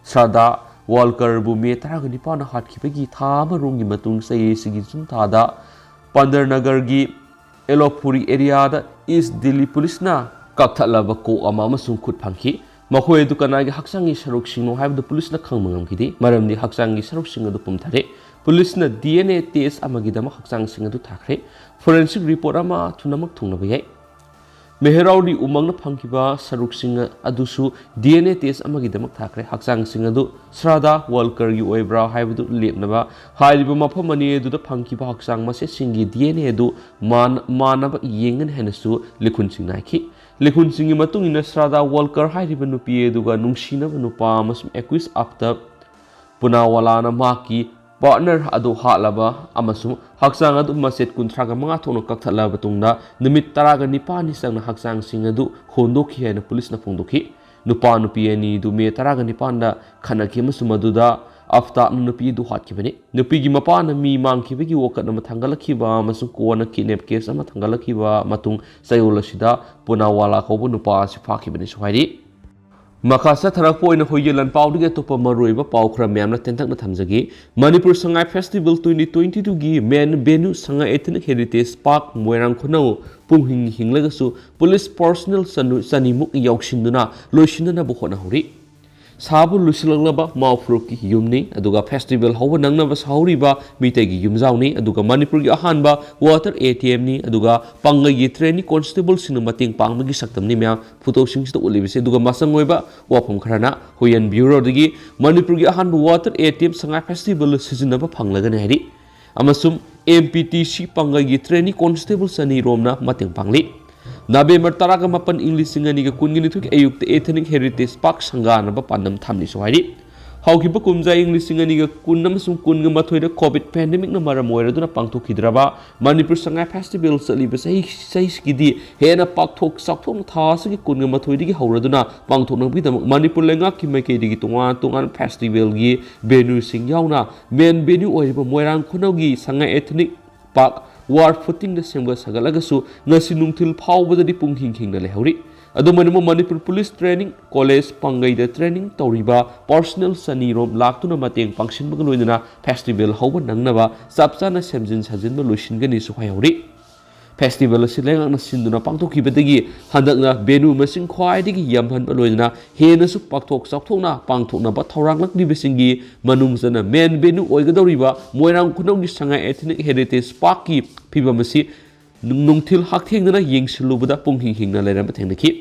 ꯁ꯭ꯔꯥꯗꯥ ꯋꯥꯜꯀꯔꯕꯨ ꯃꯦ ꯇꯔꯥꯒ ꯅꯤꯄꯥꯟꯗ ꯍꯥꯠꯈꯤꯕꯒꯤ ꯊꯥ ꯑꯃꯔꯣꯝꯒꯤ ꯃꯇꯨꯡ ꯆꯍꯤ ꯑꯁꯤꯒꯤ ꯖꯨꯟ ꯊꯥꯗ ꯄꯟꯗꯔꯅꯒꯔꯒꯤ ꯑꯦꯂꯣꯄꯨꯔꯤ areaꯗ East Delhi Policeꯅ ꯀꯛꯊꯠꯂꯕ ꯀꯣꯛ ꯑꯃ ꯑꯃꯁꯨꯡ ꯈꯨꯠ ꯐꯪꯈꯤ꯫ ꯃꯈꯣꯏ ꯑꯗꯨ ꯀꯅꯥꯒꯤ ꯍꯛꯆꯥꯡꯒꯤ ꯁꯔꯨꯛꯁꯤꯡꯅꯣ ꯍꯥꯏꯕꯗꯨ ꯄꯨꯂꯤꯁꯅ ꯈꯪꯕ ꯉꯝꯈꯤꯗꯦ, ꯃꯔꯝꯗꯤ ꯍꯛꯆꯥꯡꯒꯤ ꯁꯔꯨꯛꯁꯤꯡ ꯑꯗꯨ ꯄꯨꯝꯊꯔꯦ꯫ ꯄꯨꯂꯤꯁꯅ D N A test ꯑꯃꯒꯤꯗꯃꯛ ꯍꯛꯆꯥꯡꯁꯤꯡ ꯑꯗꯨ ꯊꯥꯈ꯭ꯔꯦ꯫ Forensic report ꯑꯃ ꯊꯨꯅꯃꯛ ꯊꯨꯡꯅꯕ ꯌꯥꯏ꯫ ꯃꯦꯍꯔꯥꯎꯔꯤ ꯎꯃꯪꯅ ꯐꯪꯈꯤꯕ ꯁꯔꯨꯛꯁꯤꯡ ꯑꯗꯨꯁꯨ D N A test ꯑꯃꯒꯤꯗꯃꯛ ꯊꯥꯈ꯭ꯔꯦ꯫ ꯍꯛꯆꯥꯡꯁꯤꯡ ꯑꯗꯨ ꯁ꯭ꯔꯥꯗꯥ ꯋꯥꯜꯀꯔꯒꯤ ꯑꯣꯏꯕ꯭ꯔꯥ ꯍꯥꯏꯕꯗꯨ ꯂꯦꯞꯅꯕ ꯍꯥꯏꯔꯤꯕ ꯃꯐꯝ ꯑꯅꯤ ꯑꯗꯨꯗ ꯐꯪꯈꯤꯕ ꯍꯛꯆꯥꯡ ꯃꯆꯦꯠꯁꯤꯡꯒꯤ D N A ꯑꯗꯨ ꯃꯥꯟ-, ꯃꯥꯟꯅꯕ ꯌꯦꯡꯒꯅꯤ ꯍꯥꯏꯅꯁꯨ ꯂꯤꯈꯨꯟꯁꯤꯡꯅ ꯍꯥꯏꯈꯤ꯫ ꯂꯤꯈꯨꯟꯁꯤꯡꯒꯤ ꯃꯇꯨꯡ ꯏꯟꯅ ꯁ꯭ꯔꯥꯗꯥ ꯋꯥꯜꯀꯔ ꯍꯥꯏꯔꯤꯕ ꯅꯨꯄꯤ ꯑꯗꯨꯒ ꯅꯨꯡꯁꯤꯅꯕ ꯅꯨꯄꯥ ꯑꯃꯁꯨꯡ ꯑꯦꯀ꯭ꯋꯤꯁ ꯑꯞꯇ ꯄꯨꯅꯥꯋꯥꯂꯥꯅ ꯃꯍꯥꯛꯀꯤ partner ꯑꯗꯨ ꯍꯥꯠꯂꯕ ꯑꯃꯁꯨꯡ ꯍꯛꯆꯥꯡ ꯑꯗꯨ ꯃꯆꯦꯠ ꯀꯨꯟꯊ꯭ꯔꯥꯒ ꯃꯉꯥ ꯊꯣꯛꯅ ꯀꯛꯊꯠꯂꯕ ꯃꯇꯨꯡꯗ ꯅꯨꯃꯤꯠ ꯇꯔꯥꯒ ꯅꯤꯄꯥꯟꯅꯤ ꯆꯪꯅ ꯍꯛꯆꯥꯡꯁꯤꯡ ꯑꯗꯨ ꯍꯣꯟꯗꯣꯛꯈꯤ ꯍꯥꯏꯅ ꯄꯨꯂꯤꯁꯅ ꯐꯣꯡꯗꯣꯛꯈꯤ꯫ ꯅꯨꯄꯥ ꯅꯨꯄꯤ ꯑꯅꯤ ꯑꯗꯨ ꯃꯦ ꯇꯔꯥꯒ ꯅꯤꯄꯥꯟꯗ ꯈꯠꯅꯈꯤ ꯑꯃꯁꯨꯡ ꯃꯗꯨꯗ ꯑꯐꯇꯥꯕꯅ ꯅꯨꯄꯤ ꯑꯗꯨ ꯍꯥꯠꯈꯤꯕꯅꯤ꯫ ꯅꯨꯄꯤꯒꯤ ꯃꯄꯥꯅ ꯃꯤ ꯃꯥꯡꯈꯤꯕꯒꯤ ꯋꯥꯀꯠ ꯑꯃ ꯊꯥꯡꯒꯠꯂꯛꯈꯤꯕ ꯑꯃꯁꯨꯡ ꯀꯣꯟꯅ kidnap case ꯑꯃ ꯊꯥꯡꯒꯠꯂꯛꯈꯤꯕ ꯃꯇꯨꯡ ꯆꯌꯣꯜ ꯑꯁꯤꯗ ꯄꯨꯅꯥꯋꯥꯂꯥ ꯀꯧꯕ ꯅꯨꯄꯥ ꯑꯁꯤ ꯐꯥꯈꯤꯕꯅꯤꯁꯨ ꯍꯥꯏꯔꯤ꯫ ꯃꯈꯥ ꯆꯠꯊꯔꯛꯄ ꯑꯣꯏꯅ ꯍꯣꯏꯒꯤ ꯂꯥꯟꯄꯥꯎꯗꯒꯤ ꯑꯇꯣꯞꯄ ꯃꯔꯨꯑꯣꯏꯕ ꯄꯥꯎ ꯈꯔ ꯃꯌꯥꯝꯅ ꯇꯦꯟꯇꯛꯅ ꯊꯝꯖꯒꯦ꯫ Manipur Sangai festival twenty twenty-two ꯒꯤ main venue ꯁꯉꯥꯏ Ethnic Heritage Park ꯃꯣꯏꯔꯥꯡ ꯈꯨꯅꯧ ꯄꯨꯡ ꯍꯤꯡ ꯍꯤꯡꯂꯒꯁꯨ ꯄꯨꯂꯤꯁ ꯄꯔꯁꯣꯅꯦꯜ ꯆꯅꯨ-, ꯆꯅꯤꯃꯨꯛ ꯌꯥꯎꯁꯤꯟꯗꯨꯅ ꯂꯣꯏꯁꯤꯟꯅꯅꯕ ꯍꯣꯠꯅꯍꯧꯔꯤ꯫ ꯁꯥꯕ ꯂꯣꯏꯁꯤꯜꯂꯛꯂꯕ ꯃꯥꯎ ꯐꯨꯔꯨꯞꯀꯤ ꯌꯨꯝꯅꯤ, ꯑꯗꯨꯒ ꯐꯦꯁꯇꯤꯚꯦꯜ ꯍꯧꯕ ꯅꯪꯅꯕ ꯁꯥꯍꯧꯔꯤꯕ ꯃꯤꯇꯩꯒꯤ ꯌꯨꯝꯖꯥꯎꯅꯤ, ꯑꯗꯨꯒ ꯃꯅꯤꯄꯨꯔꯒꯤ ꯑꯍꯥꯟꯕ ꯋꯥꯇꯔ ꯑꯦ ꯇꯤ ꯑꯦꯝꯅꯤ, ꯑꯗꯨꯒ ꯄꯥꯡꯒꯩꯒꯤ ꯇ꯭ꯔꯦꯅꯤꯡ ꯀꯣꯟꯁꯇꯦꯕꯜꯁꯤꯡꯅ ꯃꯇꯦꯡ ꯄꯥꯡꯕꯒꯤ ꯁꯛꯇꯝꯅꯤ ꯃꯌꯥꯝ ꯐꯣꯇꯣꯁꯤꯡꯁꯤꯗ ꯎꯠꯂꯤꯕꯁꯦ꯫ ꯑꯗꯨꯒ ꯃꯁꯪ ꯑꯣꯏꯕ ꯋꯥꯐꯝ ꯈꯔꯅ ꯍꯨꯏꯌꯦꯟ ꯕ꯭ꯌꯨꯔꯣꯗꯒꯤ ꯃꯅꯤꯄꯨꯔꯒꯤ ꯑꯍꯥꯟꯕ ꯋꯥꯇꯔ ꯑꯦ ꯇꯤ ꯑꯦꯝ ꯁꯉꯥꯏ ꯐꯦꯁꯇꯤꯚꯦꯜꯗ ꯁꯤꯖꯤꯟꯅꯕ ꯐꯪꯂꯒꯅꯤ ꯍꯥꯏꯔꯤ꯫ ꯑꯃꯁꯨꯡ M P T C ꯄꯥꯡꯒꯩꯒꯤ training constable ꯆꯅꯤ ꯔꯣꯝꯅ ꯃꯇꯦꯡ ꯄꯥꯡꯂꯤ꯫ ꯅꯕꯦꯝꯕꯔ ꯇꯔꯥꯒ ꯃꯥꯄꯟ ꯏꯪ ꯂꯤꯁꯤꯡ ꯑꯅꯤꯒ ꯀꯨꯟꯒ ꯅꯤꯊꯣꯏꯒꯤ ꯑꯌꯨꯛꯇ Ethnic Heritage Park ꯁꯪꯒꯥꯅꯕ ꯄꯥꯟꯗꯝ ꯊꯝꯂꯤꯁꯨ ꯍꯥꯏꯔꯤ꯫ ꯍꯧꯈꯤꯕ ꯀꯨꯝꯖꯥ ꯏꯪ ꯂꯤꯁꯤꯡ ꯑꯅꯤꯒ ꯀꯨꯟ ꯑꯃꯁꯨꯡ ꯀꯨꯟꯒ ꯃꯥꯊꯣꯏꯗ ꯀꯣꯚꯤꯗ ꯄꯦꯟꯗꯦꯃꯤꯛꯅ ꯃꯔꯝ ꯑꯣꯏꯔꯗꯨꯅ ꯄꯥꯡꯊꯣꯛꯈꯤꯗ꯭ꯔꯕ ꯃꯅꯤꯄꯨꯔ ꯁꯉꯥꯏ ꯐꯦꯁꯇꯤꯚꯦꯜ ꯆꯠꯂꯤꯕ ꯆꯍꯤ, ꯆꯍꯤꯁꯤꯒꯤꯗꯤ ꯍꯦꯟꯅ ꯄꯥꯛꯊꯣꯛ ꯆꯥꯎꯊꯣꯛꯅ ꯊꯥ ꯑꯁꯤꯒꯤ ꯀꯨꯟꯒ ꯃꯥꯊꯣꯏꯗꯒꯤ ꯍꯧꯔꯗꯨꯅ ꯄꯥꯡꯊꯣꯛꯅꯕꯒꯤꯗꯃꯛ ꯃꯅꯤꯄꯨꯔ ꯂꯩꯉꯥꯛꯀꯤ ꯃꯥꯏꯀꯩꯗꯒꯤ ꯇꯣꯉꯥꯟ ꯇꯣꯉꯥꯟꯕ ꯐꯦꯁꯇꯤꯚꯦꯜꯒꯤ ꯚꯦꯅ꯭ꯌꯨꯁꯤꯡ ꯌꯥꯎꯅ main venue ꯑꯣꯏꯔꯤꯕ ꯃꯣꯏꯔꯥꯡ ꯈꯨꯅꯧꯒꯤ ꯁꯉꯥꯏ Ethnic Park ꯋꯥꯔ ꯐꯨꯇꯤꯡꯗ ꯁꯦꯝꯒꯠ ꯁꯥꯒꯠꯂꯒꯁꯨ ꯉꯁꯤ ꯅꯨꯡꯊꯤꯜ ꯐꯥꯎꯕꯗꯗꯤ ꯄꯨꯡ ꯍꯤꯡ ꯍꯤꯡꯅ ꯂꯩꯍꯧꯔꯤ꯫ ꯑꯗꯨꯝ ꯑꯣꯏꯅꯃꯛ ꯃꯅꯤꯄꯨꯔ ꯄꯨꯂꯤꯁ ꯇ꯭ꯔꯦꯅꯤꯡ ꯀꯣꯂꯦꯖ ꯄꯥꯡꯒꯩꯗ ꯇ꯭ꯔꯦꯅꯤꯡ ꯇꯧꯔꯤꯕ ꯄꯔꯁꯣꯅꯦꯜ ꯆꯅꯤ ꯔꯣꯝ ꯂꯥꯛꯇꯨꯅ ꯃꯇꯦꯡ ꯄꯥꯡꯁꯤꯟꯕꯒ ꯂꯣꯏꯅꯅ ꯐꯦꯁꯇꯤꯚꯦꯜ ꯍꯧꯕ ꯅꯪꯅꯕ ꯆꯞ ꯆꯥꯅ ꯁꯦꯝꯖꯤꯟ ꯁꯥꯖꯤꯟꯕ ꯂꯣꯏꯁꯤꯟꯒꯅꯤꯁꯨ ꯍꯥꯏꯍꯧꯔꯤ꯫ ꯐꯦꯁꯇꯤꯚꯦꯜ ꯑꯁꯤ ꯂꯩꯉꯥꯛꯅ ꯁꯤꯟꯗꯨꯅ ꯄꯥꯡꯊꯣꯛꯈꯤꯕꯗꯒꯤ ꯍꯟꯗꯛꯅ ꯚꯦꯅꯨ ꯃꯁꯤꯡ ꯈ꯭ꯋꯥꯏꯗꯒꯤ ꯌꯥꯝꯍꯟꯕ ꯂꯣꯏꯅꯅ ꯍꯦꯟꯅꯁꯨ ꯄꯥꯛꯊꯣꯛ ꯆꯥꯎꯊꯣꯛꯅ ꯄꯥꯡꯊꯣꯛꯅꯕ ꯊꯧꯔꯥꯡꯂꯛꯂꯤꯕꯁꯤꯡꯒꯤ ꯃꯅꯨꯡ ꯆꯟꯅ main venue ꯑꯣꯏꯒꯗꯧꯔꯤꯕ ꯃꯣꯏꯔꯥꯡ ꯈꯨꯅꯧꯒꯤ ꯁꯉꯥꯏ Ethnic Heritage Parkꯀꯤ ꯐꯤꯕꯝ ꯑꯁꯤ ꯅꯨꯡꯊꯤꯜ ꯍꯛꯊꯦꯡꯅꯅ ꯌꯦꯡꯁꯤꯜꯂꯨꯕꯗ ꯄꯨꯡ ꯍꯤꯡ ꯍꯤꯡꯅ ꯂꯩꯔꯝꯕ ꯊꯦꯡꯅꯈꯤ꯫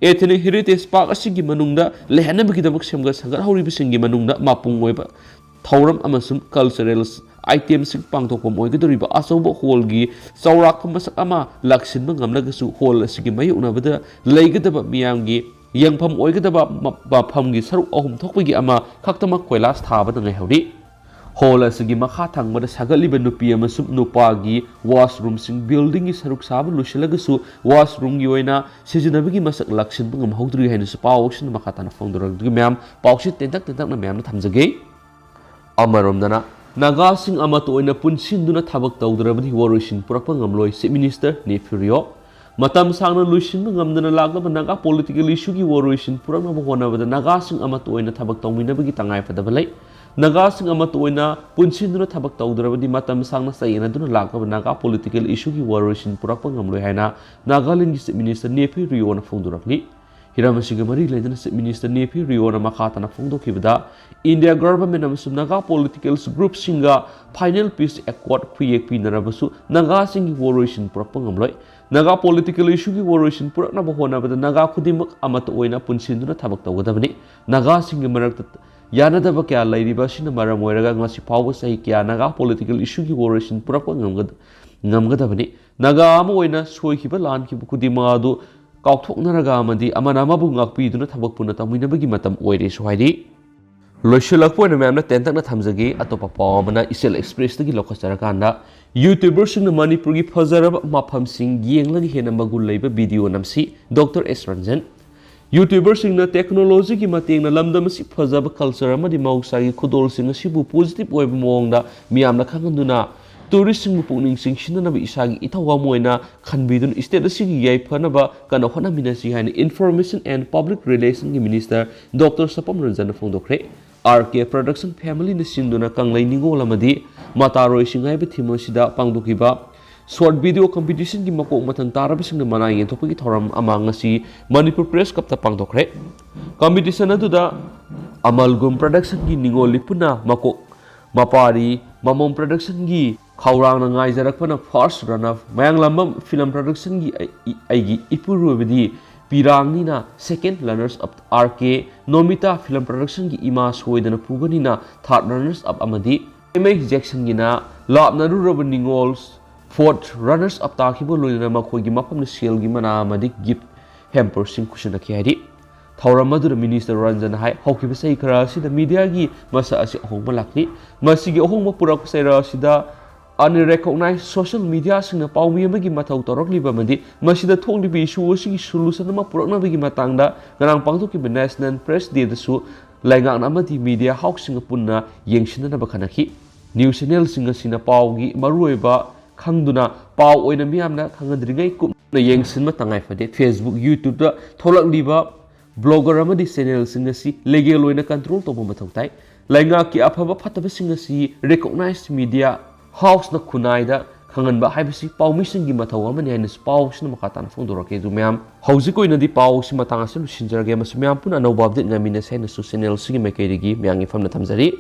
Ethnic Heritage Park ꯑꯁꯤꯒꯤ ꯃꯅꯨꯡꯗ ꯂꯩꯍꯟꯅꯕꯒꯤꯗꯃꯛ ꯁꯦꯝꯒꯠ ꯁꯥꯒꯠꯍꯧꯔꯤꯕꯁꯤꯡꯒꯤ ꯃꯅꯨꯡꯗ ꯃꯄꯨꯡ ꯑꯣꯏꯕ ꯊꯧꯔꯝ ꯑꯃꯁꯨꯡ cultural itemꯁꯤꯡ ꯄꯥꯡꯊꯣꯛꯐꯝ ꯑꯣꯏꯒꯗꯧꯔꯤꯕ ꯑꯆꯧꯕ ꯍꯣꯜꯒꯤ ꯆꯥꯎꯔꯥꯛꯄ ꯃꯁꯛ ꯑꯃ ꯂꯥꯛꯁꯤꯟꯕ ꯉꯝꯂꯒꯁꯨ, ꯍꯣꯜ ꯑꯁꯤꯒꯤ ꯃꯥꯌꯣꯛꯅꯕꯗ ꯂꯩꯒꯗꯕ ꯃꯤꯌꯥꯝꯒꯤ ꯌꯦꯡꯐꯝ ꯑꯣꯏꯒꯗꯕ ꯃ-, ꯃꯐꯝꯒꯤ ꯁꯔꯨꯛ ꯑꯍꯨꯝ ꯊꯣꯛꯄꯒꯤ ꯑꯃ ꯈꯛꯇꯃꯛ ꯀꯣꯏꯂꯥꯁ ꯊꯥꯕꯗ ꯉꯥꯏꯍꯧꯔꯤ꯫ ꯍꯣꯜ ꯑꯁꯤꯒꯤ ꯃꯈꯥ ꯊꯪꯕꯗ ꯁꯥꯒꯠꯂꯤꯕ ꯅꯨꯄꯤ ꯑꯃꯁꯨꯡ ꯅꯨꯄꯥꯒꯤ ꯋꯥꯁꯔꯨꯝꯁꯤꯡ buildingꯒꯤ ꯁꯔꯨꯛ ꯁꯥꯕ ꯂꯣꯏꯁꯤꯜꯂꯒꯁꯨ, ꯋꯥꯁꯔꯨꯝꯒꯤ ꯑꯣꯏꯅ ꯁꯤꯖꯤꯟꯅꯕꯒꯤ ꯃꯁꯛ ꯂꯥꯛꯁꯤꯟꯕ ꯉꯝꯍꯧꯗ꯭ꯔꯤ ꯍꯥꯏꯅꯁꯨ ꯄꯥꯎꯁꯤꯅ ꯃꯈꯥ ꯇꯥꯅ ꯐꯣꯡꯗꯣꯔꯛꯂꯤ꯫ ꯃꯌꯥꯝ, ꯄꯥꯎꯁꯤ ꯇꯦꯟꯇꯛ ꯇꯦꯟꯇꯛꯅ ꯃꯌꯥꯝꯅ ꯊꯝꯖꯒꯦ꯫ ꯑꯃꯔꯣꯝꯗꯅ, ꯅꯥꯒꯥꯁꯤꯡ ꯑꯃꯠꯇ ꯑꯣꯏꯅ ꯄꯨꯟꯁꯤꯟꯗꯨꯅ ꯊꯕꯛ ꯇꯧꯗ꯭ꯔꯕꯗꯤ ꯋꯥꯔꯣꯏꯁꯤꯟ ꯄꯨꯔꯛꯄ ꯉꯝꯂꯣꯏ, Chief Minister Neiphiu Rio꯫ ꯃꯇꯝ ꯁꯥꯡꯅ ꯂꯣꯏꯁꯤꯟꯕ ꯉꯝꯗꯅ ꯂꯥꯛꯂꯕ ꯅꯥꯒꯥ ꯄꯣꯂꯤꯇꯤꯀꯦꯜ ꯏꯁꯨꯒꯤ ꯋꯥꯔꯣꯏꯁꯤꯟ ꯄꯨꯔꯛꯅꯕ ꯍꯣꯠꯅꯕꯗ ꯅꯥꯒꯥꯁꯤꯡ ꯑꯃꯠꯇ ꯑꯣꯏꯅ ꯊꯕꯛ ꯇꯧꯃꯤꯟꯅꯕꯒꯤ ꯇꯉꯥꯏꯐꯗꯕ ꯂꯩ꯫ ꯅꯥꯒꯥꯁꯤꯡ ꯑꯃꯠꯇ ꯑꯣꯏꯅ ꯄꯨꯟꯁꯤꯟꯗꯨꯅ ꯊꯕꯛ ꯇꯧꯗ꯭ꯔꯕꯗꯤ ꯃꯇꯝ ꯁꯥꯡꯅ ꯆꯌꯦꯠꯅꯗꯨꯅ ꯂꯥꯛꯂꯕ ꯅꯥꯒꯥ ꯄꯣꯂꯤꯇꯤꯀꯦꯜ ꯏꯁꯨꯒꯤ ꯋꯥꯔꯣꯏꯁꯤꯟ ꯄꯨꯔꯛꯄ ꯉꯝꯂꯣꯏ ꯍꯥꯏꯅ ꯅꯥꯒꯥꯂꯦꯟꯒꯤ ꯆꯤꯐ ꯃꯤꯅꯤꯁꯇꯔ ꯅꯦꯐꯤ ꯔꯤꯑꯣꯅ ꯐꯣꯡꯗꯣꯔꯛꯂꯤ꯫ ꯍꯤꯔꯝ ꯑꯁꯤꯒ ꯃꯔꯤ ꯂꯩꯅꯅ ꯆꯤꯐ ꯃꯤꯅꯤꯁꯇꯔ ꯅꯦꯐꯤ ꯔꯤꯑꯣꯅ ꯃꯈꯥ ꯇꯥꯅ ꯐꯣꯡꯗꯣꯛꯈꯤꯕꯗ, ꯏꯟꯗꯤꯌꯥ ꯒꯚꯔꯟꯃꯦꯟ ꯑꯃꯁꯨꯡ ꯅꯥꯒꯥ ꯄꯣꯂꯤꯇꯤꯀꯦꯜ ꯒ꯭ꯔꯨꯞꯁꯤꯡꯒ ꯐꯥꯏꯅꯦꯜ ꯄꯤꯁ ꯑꯦꯀꯣꯔꯗ ꯈꯨꯌꯦꯛ ꯄꯤꯅꯔꯕꯁꯨ ꯅꯥꯒꯥꯁꯤꯡꯒꯤ ꯋꯥꯔꯣꯏꯁꯤꯟ ꯄꯨꯔꯛꯄ ꯉꯝꯂꯣꯏ꯫ ꯅꯥꯒꯥ ꯄꯣꯂꯤꯇꯤꯀꯦꯜ ꯏꯁꯨꯒꯤ ꯋꯥꯔꯣꯏꯁꯤꯟ ꯄꯨꯔꯛꯅꯕ ꯍꯣꯠꯅꯕꯗ ꯅꯥꯒꯥ ꯈꯨꯗꯤꯡꯃꯛ ꯑꯃꯠꯇ ꯑꯣꯏꯅ ꯄꯨꯟꯁꯤꯟꯗꯨꯅ ꯊꯕꯛ ꯇꯧꯒꯗꯕꯅꯤ꯫ ꯅꯥꯒꯥꯁꯤꯡꯒꯤ ꯃꯔꯛꯇ ꯌꯥꯅꯗꯕ ꯀꯌꯥ ꯂꯩꯔꯤꯕ ꯑꯁꯤꯅ ꯃꯔꯝ ꯑꯣꯏꯔꯒ ꯉꯁꯤ ꯐꯥꯎꯕ ꯆꯍꯤ ꯀꯌꯥ ꯅꯥꯒꯥ ꯄꯣꯂꯤꯇꯤꯀꯦꯜ ꯏꯁꯨꯒꯤ ꯋꯥꯔꯣꯏꯁꯤꯟ ꯄꯨꯔꯛꯄ ꯉꯝꯒꯗ-, ꯉꯝꯒꯗꯕꯅꯤ꯫ ꯅꯥꯒꯥ ꯑꯃ ꯑꯣꯏꯅ ꯁꯣꯏꯈꯤꯕ ꯂꯥꯟꯈꯤꯕ ꯈꯨꯗꯤꯡꯃꯛ ꯑꯗꯨ ꯀꯥꯎꯊꯣꯛꯅꯔꯒ ꯑꯃꯗꯤ ꯑꯃꯅ ꯑꯃꯕꯨ ꯉꯥꯛꯄꯤꯗꯨꯅ ꯊꯕꯛ ꯄꯨꯟꯅ ꯇꯧꯃꯤꯟꯅꯕꯒꯤ ꯃꯇꯝ ꯑꯣꯏꯔꯦꯁꯨ ꯍꯥꯏꯔꯤ꯫ ꯂꯣꯏꯁꯤꯜꯂꯛꯄ ꯑꯣꯏꯅ ꯃꯌꯥꯝꯅ ꯇꯦꯟꯇꯛꯅ ꯊꯝꯖꯒꯦ꯫ ꯑꯇꯣꯞꯄ ꯄꯥꯎ ꯑꯃꯅ ꯏꯆꯦꯜ ꯑꯦꯛꯁꯄ꯭ꯔꯦꯁꯇꯒꯤ ꯂꯧꯈꯠꯆꯔꯀꯥꯟꯗ, ꯌꯨꯇ꯭ꯌꯨꯕꯔꯁꯤꯡꯅ ꯃꯅꯤꯄꯨꯔꯒꯤ ꯐꯖꯔꯕ ꯃꯐꯝꯁꯤꯡ ꯌꯦꯡꯂꯒ ꯍꯦꯟꯅ ꯃꯒꯨꯟ ꯂꯩꯕ ꯚꯤꯗꯤꯑꯣ ꯅꯝꯁꯤ, ꯗꯣꯛꯇꯔ ꯑꯦꯁ ꯔꯟꯖꯟ꯫ ꯌꯨꯇ꯭ꯌꯨꯕꯔꯁꯤꯡꯅ ꯇꯦꯛꯅꯣꯂꯣꯖꯤꯒꯤ ꯃꯇꯦꯡꯅ ꯂꯝꯗꯝ ꯑꯁꯤ ꯐꯖꯕ ꯀꯜꯆꯔ ꯑꯃꯗꯤ ꯃꯍꯧꯁꯥꯒꯤ ꯈꯨꯗꯣꯜꯁꯤꯡ ꯑꯁꯤꯕꯨ ꯄꯣꯖꯤꯇꯤꯚ ꯑꯣꯏꯕ ꯃꯑꯣꯡꯗ ꯃꯤꯌꯥꯝꯅ ꯈꯪꯍꯟꯗꯨꯅ, ꯇꯨꯔꯤꯁꯁꯤꯡꯕꯨ ꯄꯨꯛꯅꯤꯡ ꯆꯤꯡꯁꯤꯟꯅꯅꯕ ꯏꯁꯥꯒꯤ ꯏꯊꯧ ꯑꯃ ꯑꯣꯏꯅ ꯈꯟꯕꯤꯗꯨꯅ ꯁ꯭ꯇꯦꯠ ꯑꯁꯤꯒꯤ ꯌꯥꯏꯐꯅꯕ ꯀꯟꯅ ꯍꯣꯠꯅꯃꯤꯟꯅꯁꯤ ꯍꯥꯏꯅ ꯏꯟꯐꯣꯔꯃꯦꯁꯟ ꯑꯦꯟ ꯄꯕ꯭ꯂꯤꯛ ꯔꯤꯂꯦꯁꯟꯒꯤ ꯃꯤꯅꯤꯁꯇꯔ ꯗꯣꯛꯇꯔ ꯁꯄꯝ ꯔꯟꯖꯟꯅ ꯐꯣꯡꯗꯣꯛꯈ꯭ꯔꯦ꯫ ꯑꯥꯔ ꯀꯦ ꯄ꯭ꯔꯗꯛꯁꯟ ꯐꯦꯃꯤꯂꯤꯅ ꯁꯤꯟꯗꯨꯅ ꯀꯪꯂꯩ ꯅꯤꯉꯣꯜ ꯑꯃꯗꯤ ꯃꯇꯥꯔꯣꯏꯁꯤꯡ ꯍꯥꯏꯕ ꯊꯤꯝ ꯑꯁꯤꯗ ꯄꯥꯡꯊꯣꯛꯈꯤꯕ ꯁꯣꯔꯠ ꯚꯤꯗꯤꯑꯣ ꯀꯝꯄꯤꯇꯤꯁꯟꯒꯤ ꯃꯀꯣꯛ ꯃꯊꯪ ꯇꯥꯔꯕꯁꯤꯡꯅ ꯃꯅꯥ ꯌꯦꯟꯊꯣꯛꯄꯒꯤ ꯊꯧꯔꯝ ꯑꯃ ꯉꯁꯤ ꯃꯅꯤꯄꯨꯔ ꯄ꯭ꯔꯦꯁ ꯀ꯭ꯂꯕꯇ ꯄꯥꯡꯊꯣꯛꯈ꯭ꯔꯦ꯫ ꯀꯝꯄꯤꯇꯤꯁꯟ ꯑꯗꯨꯗ ꯑꯃꯜꯒꯨꯝ ꯄ꯭ꯔꯗꯛꯁꯟꯒꯤ ꯅꯤꯉꯣꯜ ꯂꯤꯄꯨꯅ ꯃꯀꯣꯛ, ꯃꯄꯥꯔꯤ ꯃꯃꯣꯝ ꯄ꯭ꯔꯗꯛꯁꯟꯒꯤ ꯈꯧꯔꯥꯡꯅ ꯉꯥꯏꯖꯔꯛꯄꯅ ꯐꯥꯔꯁ ꯔꯟ ꯑꯞ, ꯃꯌꯥꯡꯂꯥꯝꯕꯝ ꯐꯤꯂꯝ ꯄ꯭ꯔꯗꯛꯁꯟꯒꯤ ꯑꯩ-, ꯑꯩꯒꯤ ꯏꯄꯨꯔꯣꯏꯕꯗꯤ ꯄꯤꯔꯥꯡꯅꯤꯅ ꯁꯦꯀꯦꯟ ꯔꯟꯅꯔꯁ ꯑꯞ, ꯑꯥꯔ ꯀꯦ ꯅꯣꯃꯤꯇꯥ ꯐꯤꯂꯝ ꯄ꯭ꯔꯗꯛꯁꯟꯒꯤ ꯏꯃꯥ ꯁꯣꯏꯗꯅ ꯄꯨꯒꯅꯤꯅ ꯊꯥꯔꯠ ꯔꯟꯅꯔꯁ ꯑꯞ ꯑꯃꯗꯤ ꯑꯦꯝ ꯑꯦ ꯖꯦꯛꯁꯟꯒꯤꯅ ꯂꯥꯞꯅꯔꯨꯔꯕ ꯅꯤꯉꯣꯜ ꯐꯣꯔꯠ ꯔꯟꯅꯔꯁ ꯑꯞ ꯇꯥꯈꯤꯕ ꯂꯣꯏꯅꯅ ꯃꯈꯣꯏꯒꯤ ꯃꯐꯝꯗ ꯁꯦꯜꯒꯤ ꯃꯅꯥ ꯑꯃꯗꯤ ꯒꯤꯐ ꯍꯦꯝꯄꯔꯁꯤꯡ ꯈꯨꯠꯁꯤꯟꯅꯈꯤ ꯍꯥꯏꯔꯤ꯫ ꯊꯧꯔꯝ ꯑꯗꯨꯗ ꯃꯤꯅꯤꯁꯇꯔ ꯔꯟꯖꯟ ꯍꯥꯏ, ꯍꯧꯈꯤꯕ ꯆꯍꯤ ꯈꯔ ꯑꯁꯤꯗ ꯃꯤꯗꯤꯌꯥꯒꯤ ꯃꯁꯛ ꯑꯁꯤ ꯑꯍꯣꯡꯕ ꯂꯥꯛꯂꯤ꯫ ꯃꯁꯤꯒꯤ ꯑꯍꯣꯡꯕ ꯄꯨꯔꯛꯄ ꯆꯩꯔꯥꯛ ꯑꯁꯤꯗ unrecognized social mediaꯁꯤꯡꯅ ꯄꯥꯎꯃꯤ ꯑꯃꯒꯤ ꯃꯊꯧ ꯇꯧꯔꯛꯂꯤꯕ ꯑꯃꯗꯤ ꯃꯁꯤꯗ ꯊꯣꯛꯂꯤꯕ ꯏꯁꯨ ꯑꯁꯤꯒꯤ ꯁꯣꯂꯨꯁꯟ ꯑꯃ ꯄꯨꯔꯛꯅꯕꯒꯤ ꯃꯇꯥꯡꯗ ꯉꯔꯥꯡ ꯄꯥꯡꯊꯣꯛꯈꯤꯕ ꯅꯦꯁꯅꯦꯜ ꯄ꯭ꯔꯦꯁ ꯗꯦꯗꯁꯨ ꯂꯩꯉꯥꯛꯅ ꯑꯃꯗꯤ ꯃꯤꯗꯤꯌꯥ ꯍꯥꯎꯁꯁꯤꯡꯒ ꯄꯨꯟꯅ ꯌꯦꯡꯁꯤꯟꯅꯅꯕ ꯈꯟꯅꯈꯤ꯫ ꯅ꯭ꯌꯨꯁ ꯆꯦꯅꯦꯜꯁꯤꯡ ꯑꯁꯤꯅ ꯄꯥꯎꯒꯤ ꯃꯔꯨꯑꯣꯏꯕ ꯈꯪꯗꯨꯅ ꯄꯥꯎ ꯑꯣꯏꯅ ꯃꯤꯌꯥꯝꯅ ꯈꯪꯍꯟꯗ꯭ꯔꯤꯉꯩ ꯀꯨꯞ ꯌꯦꯡꯁꯤꯟꯕ ꯇꯉꯥꯏ ꯐꯗꯦ꯫ Facebook, YouTube-ꯇ ꯊꯣꯛꯂꯛꯂꯤꯕ blogger ꯑꯃꯗꯤ channel-ꯁꯤꯡ ꯑꯁꯤ legal ꯑꯣꯏꯅ control ꯇꯧꯕ ꯃꯊꯧ ꯇꯥꯏ꯫ ꯂꯩꯉꯥꯛꯀꯤ ꯑꯐꯕ ꯐꯠꯇꯕꯁꯤꯡ ꯑꯁꯤ recognized media house-ꯅ ꯈꯨꯟꯅꯥꯏꯗ ꯈꯪꯍꯟꯕ ꯍꯥꯏꯕꯁꯤ ꯄꯥꯎꯃꯤꯁꯤꯡꯒꯤ ꯃꯊꯧ ꯑꯃꯅꯤ ꯍꯥꯏꯅꯁꯨ ꯄꯥꯎꯁꯤꯅ ꯃꯈꯥ ꯇꯥꯅ ꯐꯣꯡꯗꯣꯔꯛꯀꯦ꯫ ꯑꯗꯨ ꯃꯌꯥꯝ, ꯍꯧꯖꯤꯛꯀꯤ ꯑꯣꯏꯅꯗꯤ ꯄꯥꯎꯁꯤ ꯃꯇꯥꯡ ꯑꯁꯤꯗ ꯂꯣꯏꯁꯤꯟꯖꯔꯒꯦ꯫ ꯑꯃꯁꯨ ꯃꯌꯥꯝ ꯄꯨꯟꯅ ꯑꯅꯧꯕ update ꯉꯥꯏꯃꯤꯟꯅꯁꯦ ꯍꯥꯏꯅꯁꯨ channel-ꯁꯤꯒꯤ ꯃꯥꯏꯀꯩꯗꯒꯤ ꯃꯌꯥꯝꯒꯤ ꯐꯝꯅ ꯊꯝꯖꯔꯤ꯫